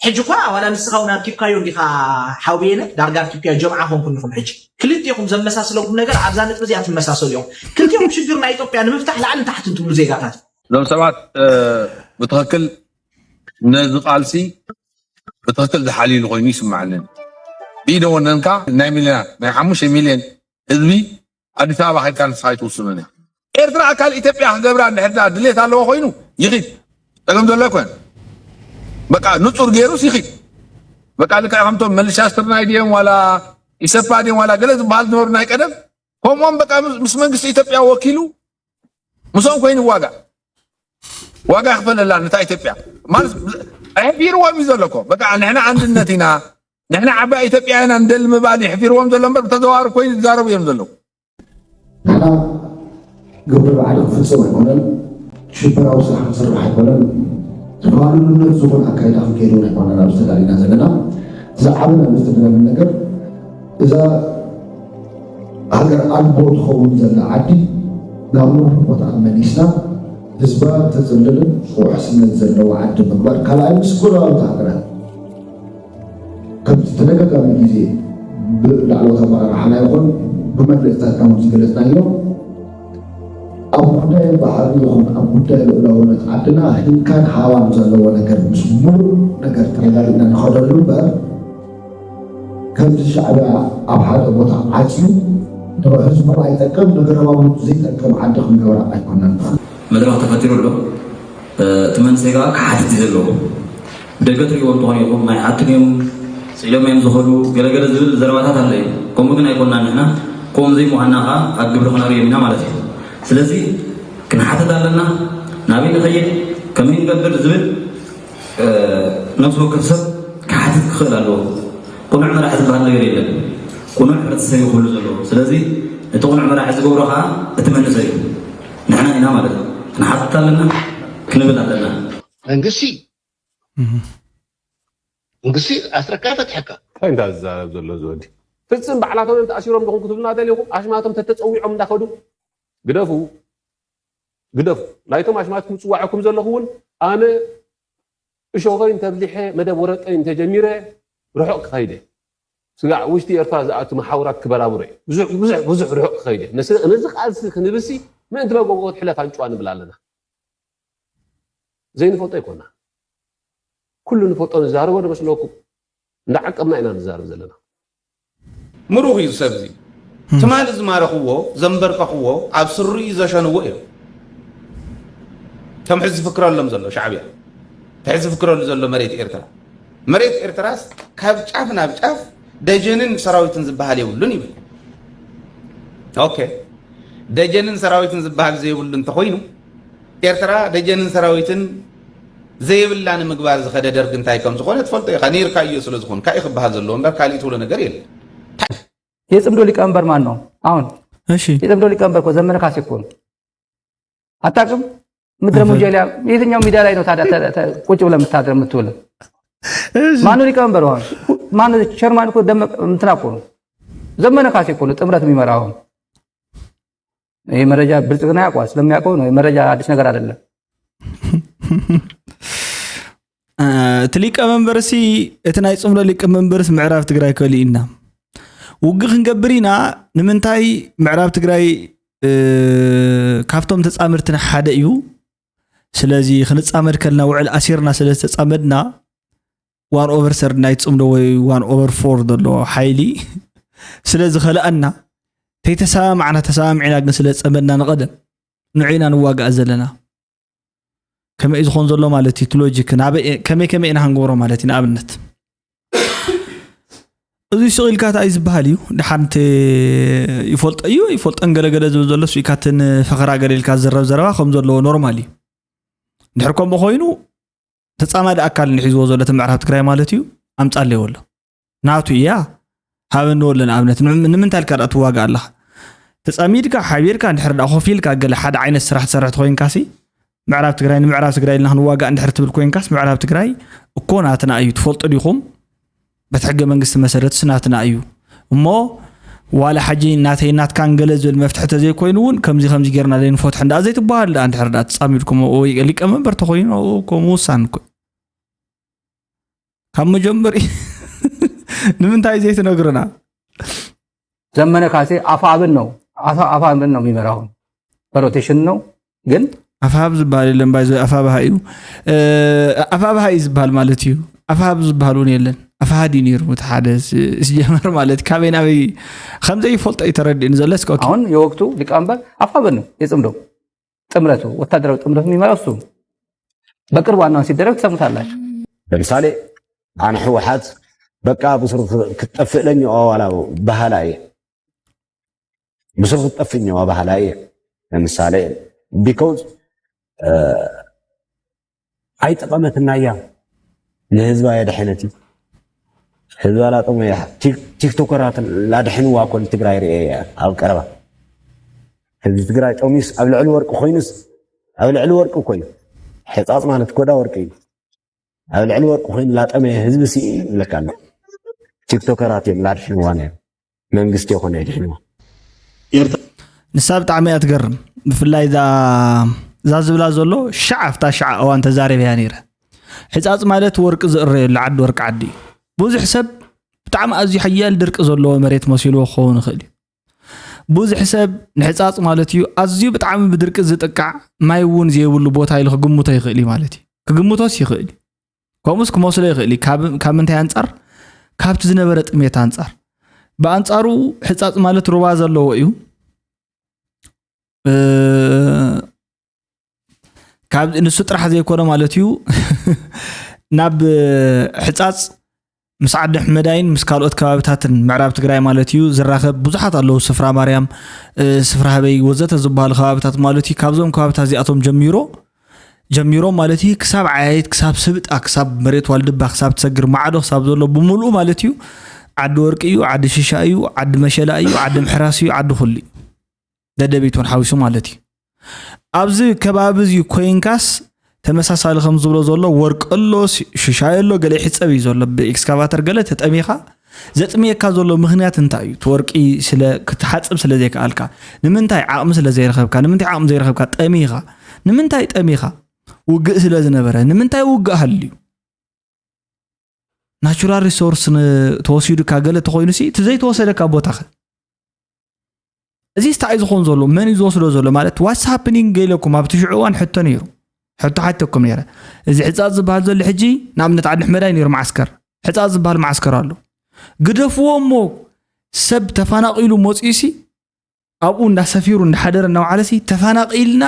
ሕጂ እኳ ዋላ ንስኻ እውን ኣርኪብካዮ እንዲኻ ሓው በየነ ዳርጋ ኣርኪብካዮ ጀምዓ ኮንኩም ኢኹም ሕጂ ክልቲኹም ዘመሳስለኩም ነገር ኣብዛ ነጥቢ እዚኣ ትመሳሰሉ እዮም ክልቲኹም ሽግር ናይ ኢትዮጵያ ንምፍታሕ ላዕልን ታሕትን ትብሉ ዜጋታት እዞም ሰባት ብትኽክል ነዚ ቃልሲ ብትኽክል ዝሓልይሉ ኮይኑ ይስማዓኒ ብኢደ ወነንካ ናይ ሚልዮናት ናይ ሓሙሽተ ሚልዮን ህዝቢ ኣዲስ ኣበባ ከድካ ንስኻ ኣይትውስኖን እያ። ኤርትራ ኣካል ኢትዮጵያ ክገብራ እንድሕር ድኣ ድሌት ኣለዎ ኮይኑ ይኺድ። ጸገም ዘሎ ኣይኮነን። በቃ ንጹር ገይሩስ ይኺድ። በቃ ልክዕ ከምቶም መልሻ ስርናይ ድዮም ዋላ ኢሰፓ ድዮም ዋላ ገለ ዝበሃል ዝነበሩ ናይ ቀደም ከምኦም በቃ ምስ መንግስቲ ኢትዮጵያ ወኪሉ ምስኦም ኮይኑ ይዋጋእ። ዋጋ ክፈለላ ነታ ኢትዮጵያ ማለት ኣሕፊርዎም እዩ ዘሎ እኮ። በቃ ንሕና ኣንድነት ኢና ንሕና ዓባይ ኢትዮጵያ ኢና ንደሊ ምባል የሕፊርዎም ዘሎ እምበር ብተዘዋዋሪ ኮይኑ ዝዛረቡ እዮም ዘለዉ። ንሕና ግብሪ ባዕዲ ክፍፅም ኣይኮነን፣ ሽበራዊ ስራሕ ክንሰርሕ ኣይኮነን፣ ዝፋሉልነት ዝኾነ ኣካይዳ ክንከይድ እውን ኣይኮነን ኣብዚ ተዳሊና ዘለና። ዝዓበና ዝተደለሉ ነገር እዛ ሃገር ኣልቦ ትኸውን ዘላ ዓዲ ናብ ንቡር ቦታ መሊስና ህዝባ ተፅልልን ውሕስነት ዘለዎ ዓዲ ምግባር ካልኣይ ምስ ጎረባብቲ ሃገራት ከምቲ ተደጋጋሚ ግዜ ብላዕለዎት ኣመራርሓና ይኹን ብመግለፅታት ከም ዝገለፅናዮ ኣብ ጉዳይ ባሕሪ ይኹን ኣብ ጉዳይ ልኡላውነት ዓድና ሂንካን ሃዋን ዘለዎ ነገር ምስ ሙሉእ ነገር ተረዳዲእና ንኸደሉ እምበር ከምዚ ሻዕብያ ኣብ ሓደ ቦታ ዓፅዩ ንህዝቡ ኣይጠቅም ንገረባቡ ዘይጠቅም ዓዲ ክንገብራ ኣይኮነን። መድረኽ ተፈጢሩ ኣሎ። እቲ መንእሰይ ከዓ ክሓትት እዩ ዘለዎ። ብደገ ትሪእዎ እንትኾኑ ኢኹም ናይ ሓቱን እዮም ስኢሎም እዮም ዝኸዱ ገለገለ ዝብል ዘረባታት ኣሎ እዩ። ከምኡ ግን ኣይኮንና ንሕና ከምኡ ዘይምዃንና ከዓ ኣብ ግብሪ ክነርእዮም ኢና ማለት እዩ። ስለዚ ክንሓትት ኣለና። ናበይ ንኸይድ ከመይ ንገብር ዝብል ነብሲ ወከፍ ሰብ ክሓትት ክኽእል ኣለዎ። ቁኑዕ መራሒ ዝበሃል ነገር የለን። ቁኑዕ ሕብረተሰብ እዩ ክህሉ ዘለዎ። ስለዚ እቲ ቁኑዕ መራሒ ዝገብሮ ከዓ እቲ መንእሰይ እዩ። ንሕና ኢና ማለት እዩ። ክንሓትት ኣለና፣ ክንብል ኣለና። መንግስቲ መንግስቲ ኣስረካ ፈትሐካ እንታይ እንታይ ዝዛረብ ዘሎ ዝወዲ ፍፅም ባዕላቶም እዮም ተኣሲሮም ዶኹም ክትብሉና ደሊኹም ኣሽማቶም ተተፀዊዖም እንዳኸዱ ግደፉ ግደፉ ናይቶም ኣሽማትኩም ዝፅዋዐኩም ዘለኹ እውን ኣነ እሾኸይ እንተብሊሐ መደብ ወረቀይ እንተጀሚረ ርሑቕ ክኸይደ ስጋዕ ውሽጢ ኤርትራ ዝኣቱ መሓውራት ክበራብሮ እዩ ብዙሕ ብዙሕ ብዙሕ ርሑቕ ክኸይደ ነዚ ቃልሲ ክንብሲ ምእንቲ መጎጎት ሕለፍ ኣንጭዋ ንብል ኣለና ዘይንፈልጦ ኣይኮና ኩሉ ንፈልጦ ንዛረቦ ዶ መስለኩም እንዳዓቀብና ኢና ንዛረብ ዘለና ምሩኽ እዩ ሰብ እዚ ትማሊ ዝማረኽዎ ዘንበርከኽዎ ኣብ ስርኡ ዘሸንዎ እዮም ከም ሕዚ ዝፍክረሎም ዘሎ ሻዕብያ ሕዚ ዝፍክረሉ ዘሎ መሬት ኤርትራ መሬት ኤርትራስ ካብ ጫፍ ናብ ጫፍ ደጀንን ሰራዊትን ዝበሃል የብሉን ይብል ኦኬ ደጀንን ሰራዊትን ዝበሃል ዘይብሉ እንተኾይኑ ኤርትራ ደጀንን ሰራዊትን ዘይብላ ንምግባር ዝኸደ ደርግ እንታይ ከም ዝኾነ ትፈልጦ ኢኻ ነይርካዮ ስለ ዝኾንካ እዩ ክበሃል ዘለዎ እምበር ካሊእ ትብሎ ነገር የለን የጽምዶ ሊቀመንበር ማን ነው አሁን እሺ የጽምዶ ሊቀመንበር እኮ ዘመነ ካሴ እኮ ነው አታውቅም ምድረ ሙጀሊያ የትኛው ሚዲያ ላይ ነው ታዲያ ቁጭ ብለህ የምታድር የምትውል ማነው ሊቀመንበር አሁን ማነው ቸርማን እኮ ደመቅ እንትና እኮ ነው ዘመነ ካሴ እኮ ነው ጥምረት የሚመራ አሁን ይህ መረጃ ብልጽግና ያውቋል ስለሚያውቀው ነው መረጃ አዲስ ነገር አይደለም እቲ ሊቀመንበርሲ እቲ ናይ ጽምዶ ሊቀመንበርስ ምዕራብ ትግራይ ከሊእና ውግእ ክንገብር ኢና። ንምንታይ? ምዕራብ ትግራይ ካብቶም ተፃምድትና ሓደ እዩ። ስለዚ ክንፃመድ ከልና ውዕል ኣሲርና ስለ ዝተፃመድና ዋን ኦቨር ሰርድ ናይ ፅምዶ ወይ ዋን ኦቨር ፎር ዘሎ ሓይሊ ስለ ዝኸልኣና ተይተሰማማዕና፣ ተሰማሚዕና ግን ስለ ዝፀመድና ንቐደም ንዑ ኢና ንዋጋእ ዘለና። ከመይ እዩ ዝኾን ዘሎ ማለት እዩ? እቲ ሎጂክ ናበይ፣ ከመይ ከመይ ኢና ክንገብሮ ማለት እዩ? ንኣብነት እዚ ስቕ ኢልካ እንታይ እዩ ዝበሃል እዩ? ድሓንቲ ይፈልጦ እዩ ይፈልጦን ገለገለ ዝብል ዘሎ ስኢካትን ፈኸራ ገለ ኢልካ ዝዘረብ ዘረባ ከም ዘለዎ ኖርማል እዩ። ድሕር ከምኡ ኮይኑ ተፃማዲ ኣካል ንሒዝዎ ዘሎ እቲ ምዕራብ ትግራይ ማለት እዩ። ኣምፃለይ ወሎ ናቱ እያ ሃበኒ ወሎ ንኣብነት ን- ንምንታይ ኢልካ ደኣ ትዋጋ ኣለኻ? ተፃሚድካ ሓቢርካ እንድሕር ደኣ ኮፍ ኢልካ ገለ ሓደ ዓይነት ስራሕ ትሰርሕ ተኮይንካሲ ምዕራብ ትግራይ ንምዕራብ ትግራይ ኢልና ክንዋጋእ እንድሕር ትብል ኮይንካስ ምዕራብ ትግራይ እኮ ናትና እዩ። ትፈልጡ ዲኹም? በቲ ሕገ መንግስቲ መሰረትስ ናትና እዩ። እሞ ዋላ ሓጂ ናተይ ናትካን ገለ ዝብል መፍትሒ ተዘይኮይኑ እውን ከምዚ ከምዚ ጌርና ዘይንፈትሖ እንዳ ዘይትበሃል ደኣ እንድሕር ደኣ ተፃሚድኩም ወይ ሊቀመንበር ተኮይኑ ከምኡ ውሳን እኮ ካብ መጀመሪ ንምንታይ ዘይትነግርና? ዘመነ ካሴ አፋብን ነው አፋብን ነው የሚመራው። በሮቴሽን ነው ግን ኣፋብ ዝበሃል የለን። ባይዞ ኣፋብሃ እዩ። ኣፋብሃ እዩ ዝበሃል ማለት እዩ። ኣፋብ ዝበሃል እውን የለን። ኣፋሃድ እዩ ነይሩ እቲ ሓደ ስጀመር ማለት ካበይ ናበይ ከምዘይፈልጦ እዩ ተረዲእኒ ዘሎ። እስከ አሁን የወቅቱ ሊቀመንበር አፋብን ነው የጽምዶ ጥምረቱ ወታደራዊ ጥምረቱ የሚመራው እሱ። በቅርቡ አናውንስ ሲደረግ ትሰሙታላችሁ። ለምሳሌ አነ ህወሓት በቃ ብስሩ ክትጠፍእ ለኛዋ ዋላ ባህላ እየ ብስሩ ክትጠፍእ ኛዋ ባህላ እየ። ለምሳሌ because ኣይጠቐመትና እያ፣ ንህዝባ የድሐነት እዩ። ህዝባ ላጠመ እያ። ቲክቶከራት ላድሐንዋ እኮ ንትግራይ ርኤ እያ ኣብ ቀረባ። ህዝቢ ትግራይ ጠሚስ ኣብ ልዕሊ ወርቂ ኮይኑስ ኣብ ልዕሊ ወርቂ እኮ እዩ። ሕፃፅ ማለት ኮዳ ወርቂ እዩ። ኣብ ልዕሊ ወርቂ ኮይኑ ላጠመየ ህዝቢ ሲ ይብለካ ኣሎ። ቲክቶከራት እዮም ላድሕንዋ ነይሩ መንግስቲ ይኮነ ይድሕንዋ። ንሳ ብጣዕሚ እያ ትገርም። ብፍላይ እዛ ዝብላ ዘሎ ሻዕ ኣብታ ሻዕ እዋን ተዛሪበያ ነይረ። ሕፃፅ ማለት ወርቂ ዝእረየሉ ዓዲ ወርቂ ዓዲ እዩ። ብዙሕ ሰብ ብጣዕሚ ኣዝዩ ሓያል ድርቂ ዘለዎ መሬት መሲልዎ ክኸውን ይኽእል እዩ። ብዙሕ ሰብ ንሕፃፅ ማለት እዩ ኣዝዩ ብጣዕሚ ብድርቂ ዝጥቃዕ ማይ እውን ዘይብሉ ቦታ ኢሉ ክግምቶ ይኽእል እዩ ማለት እዩ። ክግምቶስ ይኽእል እዩ። ከምኡስ ክመስሎ ይኽእል እዩ። ካብ ምንታይ ኣንፃር? ካብቲ ዝነበረ ጥሜት ኣንፃር። ብኣንፃሩ ሕፃፅ ማለት ሩባ ዘለዎ እዩ። ካብ ንሱ ጥራሕ ዘይኮነ ማለት እዩ ናብ ሕፃፅ ምስ ዓዲ ሕመዳይን ምስ ካልኦት ከባብታትን ምዕራብ ትግራይ ማለት እዩ ዝራኸብ ብዙሓት ኣለዉ። ስፍራ ማርያም፣ ስፍራ ህበይ ወዘተ ዝበሃሉ ከባብታት ማለት እዩ። ካብዞም ከባብታት እዚኣቶም ጀሚሮ ጀሚሮም ማለት እዩ ክሳብ ዓያይት ክሳብ ስብጣ ክሳብ መሬት ዋልድባ ክሳብ ትሰግር ማዕዶ ክሳብ ዘሎ ብምሉኡ ማለት እዩ ዓዲ ወርቂ እዩ፣ ዓዲ ሽሻ እዩ፣ ዓዲ መሸላ እዩ፣ ዓዲ ምሕራስ እዩ፣ ዓዲ ኩሉ እዩ። ደደቢት እውን ሓዊሱ ማለት እዩ። ኣብዚ ከባቢ እዚ ኮይንካስ ተመሳሳሊ ከም ዝብሎ ዘሎ ወርቂ ኣሎ፣ ሽሻይ ኣሎ፣ ገለ ይሕፀብ እዩ ዘሎ ብኤክስካቫተር ገለ ተጠሚኻ ዘጥምየካ ዘሎ ምክንያት እንታይ እዩ? እቲ ወርቂ ስለ ክትሓፅብ ስለ ዘይከኣልካ ንምንታይ? ዓቕሚ ስለ ዘይረኸብካ ንምንታይ? ዓቕሚ ዘይረኸብካ ጠሚኻ ንምንታይ? ጠሚኻ ውግእ ስለ ዝነበረ ንምንታይ ውግእ ሃልዩ? ናቹራል ሪሶርስ ተወሲዱካ ገለ ተኮይኑ ሲ እቲ ዘይተወሰደካ ቦታኸ እዚ ስታይ ዝኾን ዘሎ መን እዩ ዝወስዶ ዘሎ ማለት ዋትስ ሃፕኒንግ ገይለኩም ኣብቲ ሽዑ እዋን ሕቶ ነይሩ። ሕቶ ሓተኩም ነይረ። እዚ ሕፃፅ ዝበሃል ዘሎ ሕጂ ንኣብነት ዓዲ ሕመዳይ ነይሩ ማዓስከር ሕፃፅ ዝበሃል ማዓስከር ኣሎ። ግደፍዎ እሞ ሰብ ተፈናቒሉ መፂኡ ሲ ኣብኡ እንዳሰፊሩ እንዳሓደረ እናውዓለ ሲ ተፈናቒልና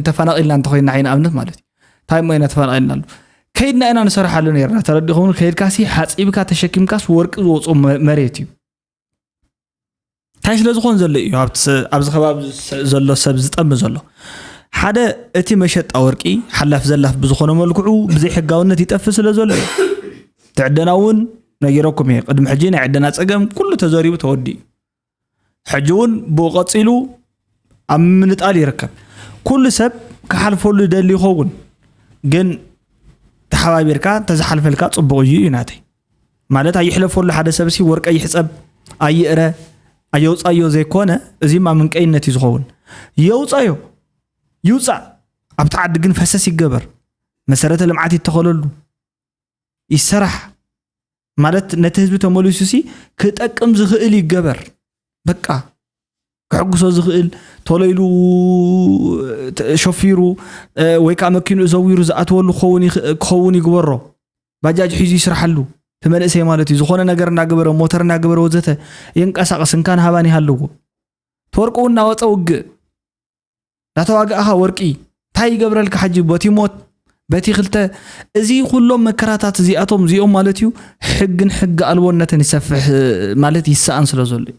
ተፈናቒልና እንተኮይና ዓይኒ ኣብነት ማለት እዩ። እንታይ እሞ ኢና ተፈናቒልና ኣሎ ከይድና ኢና ንሰርሓሉ ነርና ተረዲኹም ከይድካ ሲ ሓፂብካ ተሸኪምካስ ወርቂ ዝወፅኦ መሬት እዩ። እንታይ ስለ ዝኾን ዘሎ እዩ ኣብዚ ከባቢ ዘሎ ሰብ ዝጠሚ ዘሎ? ሓደ እቲ መሸጣ ወርቂ ሓላፍ ዘላፍ ብዝኾነ መልክዑ ብዘይ ሕጋውነት ይጠፍእ ስለ ዘሎ እዩ። እቲ ዕደና እውን ነጊረኩም እየ ቅድሚ ሕጂ ናይ ዕደና ፀገም ኩሉ ተዘሪቡ ተወዲኡ። ሕጂ እውን ብኡ ቀፂሉ ኣብ ምንጣል ይርከብ። ኩሉ ሰብ ክሓልፈሉ ይደሊ ይኸውን፣ ግን ተሓባቢርካ እንተዝሓልፈልካ ፅቡቕ እዩ እዩ ናተይ። ማለት ኣይሕለፈሉ ሓደ ሰብ ሲ ወርቂ ኣይሕፀብ ኣይእረ ኣየውፃዮ ዘይኮነ እዚማ ምንቀይነት እዩ ዝኸውን። የውፃዮ ይውፃእ ኣብቲ ዓዲ ግን ፈሰስ ይገበር መሰረተ ልምዓት ይተኸለሉ ይሰራሕ ማለት ነቲ ህዝቢ ተመሊሱ ሲ ክጠቅም ዝኽእል ይገበር። በቃ ክሕጉሶ ዝኽእል ቶሎ ኢሉ ሸፊሩ ወይ ከዓ መኪኑ ዘዊሩ ዝኣትወሉ ክኸውን ይኽእል ክኸውን ይግበሮ። ባጃጅ ሒዙ ይስርሓሉ። እቲ መንእሰይ ማለት እዩ ዝኾነ ነገር እናገበረ ሞተር እናገበረ ወዘተ የንቀሳቐስ እንካን ሃባን ይሃለዎ። ተወርቁ እናወፀ ውግእ እናተዋጋእኻ ወርቂ እንታይ ይገብረልካ? ሕጂ በቲ ሞት በቲ ክልተ እዚ ኩሎም መከራታት እዚኣቶም እዚኦም ማለት እዩ ሕግን ሕጊ ኣልቦነትን ይሰፍሕ ማለት ይሰኣን ስለ ዘሎ እዩ።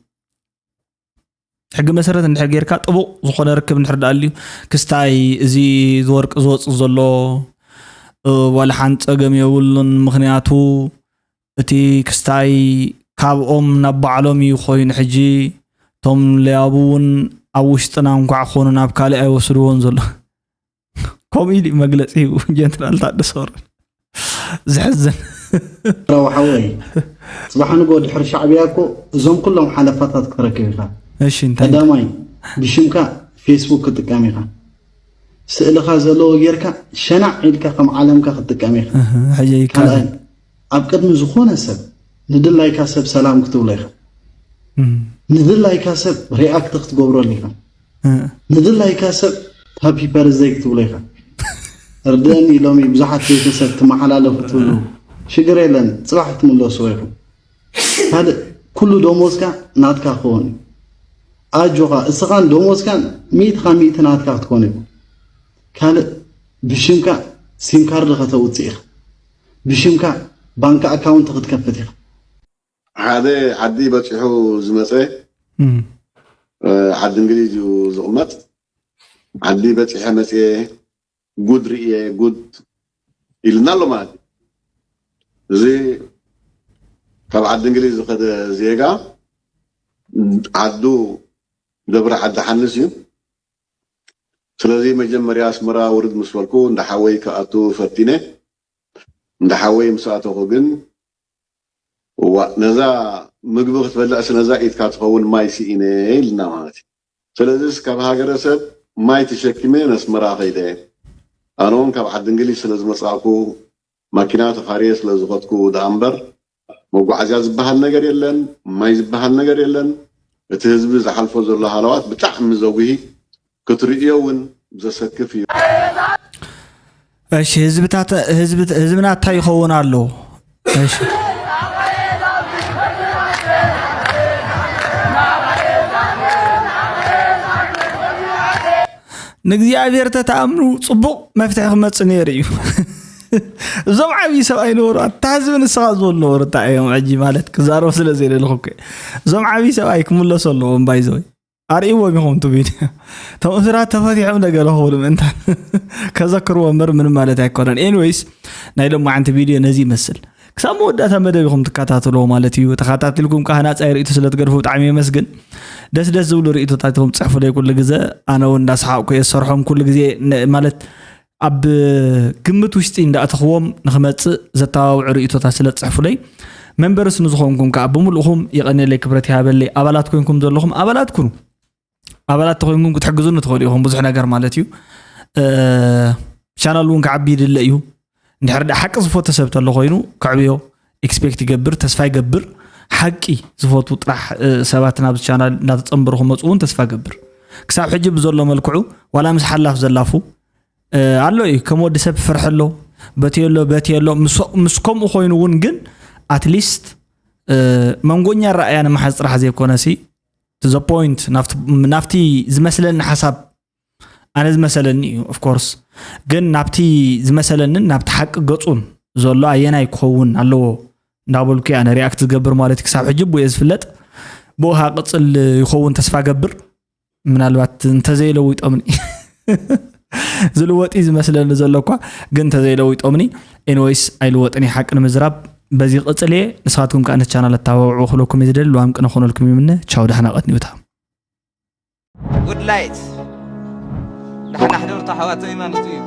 ሕጊ መሰረት እንድሕር ጌርካ ጥቡቕ ዝኾነ ርክብ እንድሕር ደኣ ኣልዩ ክስታይ እዚ ዝወርቂ ዝወፅእ ዘሎ ዋላ ሓንቲ ፀገም የብሉን። ምኽንያቱ እቲ ክስታይ ካብኦም ናብ ባዕሎም እዩ ኮይኑ ሕጂ እቶም ለያቡ እውን ኣብ ውሽጥና እንኳዕ ክኾኑ ናብ ካልእ ኣይወስድዎን ዘሎ። ከምኡ ኢሉ እዩ መግለፂ ሂቡ ጀነራል ታደሰ ወረደ። ዘሕዝን። ራው ሓወይ፣ ፅባሕ ንጎ ድሕሪ ሻዕብያ እኮ እዞም ኩሎም ሓለፋታት ክትረክብ ኢኻ። እሺ እንታይ ቀዳማይ ብሽምካ ፌስቡክ ክጥቀም ኢኻ። ስእልኻ ዘለዎ ጌርካ ሸናዕ ኢልካ ከም ዓለምካ ክትጥቀም ኢኻ። እህ፣ ሕጂ ይካል ካልኣይ ኣብ ቅድሚ ዝኾነ ሰብ ንድላይካ ሰብ ሰላም ክትብሎ ኢኻ። እም፣ ንድላይካ ሰብ ሪኣክት ክትገብረሉ ኢኻ። እህ፣ ንድላይካ ሰብ ሃፒ በርዝደይ ክትብሎ ኢኻ። እርደኒ ሎሚ ብዙሓት ቤተሰብ ትመሓላለፉ ትብሉ ሽግር የለን፣ ፅባሕ ትምለስዎ ኢኹም። ካልእ ኩሉ ደሞዝካ ናትካ ክኸውን እዩ። ኣጆኻ እስኻን ደሞዝካን ሚእትኻ ሚእቲ ናትካ ክትኮን እዩ። ካልእ ብሽምካ ሲም ካርድ ከተውፅእ ኢኻ። ብሽምካ ባንክ ኣካውንት ክትከፍት ኢኻ። ሓደ ዓዲ በፂሑ ዝመፀ እም፣ ዓዲ እንግሊዝ እዩ ዝቕመጥ። ዓዲ በፂሐ መፅየ ጉድ ርእየ ጉድ ኢልና ኣሎ ማለት እዩ። እዚ ካብ ዓዲ እንግሊዝ ዝኸደ ዜጋ ዓዱ ደብረ ዓዲ ሓንስ እዩ። ስለዚ መጀመርያ ኣስመራ ውርድ ምስ በልኩ እንዳ ሓወይ ክኣቱ ፈቲነ። እንዳ ሓወይ ምስ ኣተኹ ግን እዋ ነዛ ምግቢ ክትበልዕስ ነዛ ኢድካ ትኸውን ማይ ስኢነ ኢልና ማለት እዩ። ስለዚስ ካብ ሃገረሰብ ማይ ተሸኪመ ነስመራ ከይደ። ኣነ እውን ካብ ዓዲ እንግሊዝ ስለ ዝመጻእኩ ማኪና ተኻርየ ስለ ዝኸድኩ ደኣ እምበር መጓዓዝያ ዝበሃል ነገር የለን፣ ማይ ዝበሃል ነገር የለን። እቲ ህዝቢ ዝሓልፎ ዘሎ ሃለዋት ብጣዕሚ ዘጉሂ ክትርእዮ እውን ዘሰክፍ እዩ። እሺ ህዝብታት ህዝብና እንታይ ይኸውን ኣሎ? እሺ ንእግዚኣብሔር ተተኣምኑ ፅቡቕ መፍትሒ ክመፅእ ነይሩ እዩ። እዞም ዓብዪ ሰብኣይ ነበሩ ኣታ ህዝቢ ንስኻ ዝበሉ ነበሩ እንታይ እዮም ሕጂ ማለት ክዛረቡ ስለ ዘይደለኹ እኮ እዞም ዓብዪ ሰብኣይ ክምለሱ ኣለዎም ባይዘወይ ኣርእይዎም ኢኹም ቱ ቪድዮ እቶም እስራት ተፈቲሖም ነገር ክብሉ ምእንታን ከዘክርዎ እምበር ምንም ማለት ኣይኮነን ኤኒወይስ ናይ ሎማዓንቲ ቪድዮ ነዚ ይመስል ክሳብ መወዳእታ መደብ ኢኹም ትከታተልዎ ማለት እዩ ተኸታቲልኩም ከዓ ናፃይ ርእይቶ ስለ ትገድፉ ብጣዕሚ የመስግን ደስ ደስ ዝብሉ ርእይቶታት ኢኹም ትፅሕፉለይ ኩሉ ግዘ ኣነ እውን እንዳሰሓቅኩ እየ ዝሰርሖም ኩሉ ግዜ ማለት ኣብ ግምት ውሽጢ እንዳእተኽዎም ንክመፅእ ዘተባብዑ ርእይቶታት ስለ ትፅሕፉለይ መንበርስ ንዝኾንኩም ከዓ ብምልእኹም የቐንየለይ ክብረት ይሃበለይ ኣባላት ኮይንኩም ዘለኹም ኣባላት ኩኑ ኣባላት ተኮይንኩም ክትሕግዙኒ ትኽእሉ ኢኹም ብዙሕ ነገር ማለት እዩ ቻናል እውን ክዓቢ ይድለ እዩ እንድሕር ዳ ሓቂ ዝፈቱ ሰብ ተሎ ኮይኑ ከዕብዮ ኤክስፔክት ይገብር ተስፋ ይገብር ሓቂ ዝፈቱ ጥራሕ ሰባት ናብዚ ቻናል እንዳተፀንበሩ ክመፁ እውን ተስፋ ገብር ክሳብ ሕጂ ብዘሎ መልክዑ ዋላ ምስ ሓላፍ ዘላፉ ኣሎ እዩ ከም ወዲ ሰብ ፍርሒ ኣሎ በትዮ ኣሎ በትዮ ኣሎ ምስ ከምኡ ኮይኑ እውን ግን ኣትሊስት መንጎኛ ረኣያ ንምሓዝ ጥራሕ ዘይኮነሲ to the point ናብቲ ዝመስለኒ ሓሳብ ኣነ ዝመሰለኒ እዩ of course ግን ናብቲ ዝመሰለንን ናብቲ ሓቂ ገፁን ዘሎ ኣየናይ ክኸውን ኣለዎ እንዳበልኩ ኣነ ሪኣክት ዝገብር ማለት ክሳብ ሕጂ ብኡ ዝፍለጥ ብኡ ክቅፅል ይኸውን ተስፋ ገብር ምናልባት እንተዘይለዊጦምኒ ዝልወጥ እዩ ዝመስለኒ ዘሎ እኳ ግን እንተዘይለዊጦምኒ ኤንወይስ ኣይልወጥን እዩ ሓቂ ንምዝራብ በዚ ቅፅል እየ ንስኻትኩም ከዓ ነቲ ቻናል ኣተባብዑ ክብለኩም እየ ዝደሊ ልዋም ቅነ ክኾነልኩም ይምነ ቻው ዳሕና ቀትኒ ውታ ጉድ ላይት ዳሕና ሕደርቱ ኣሕዋተይ ማለት እዩ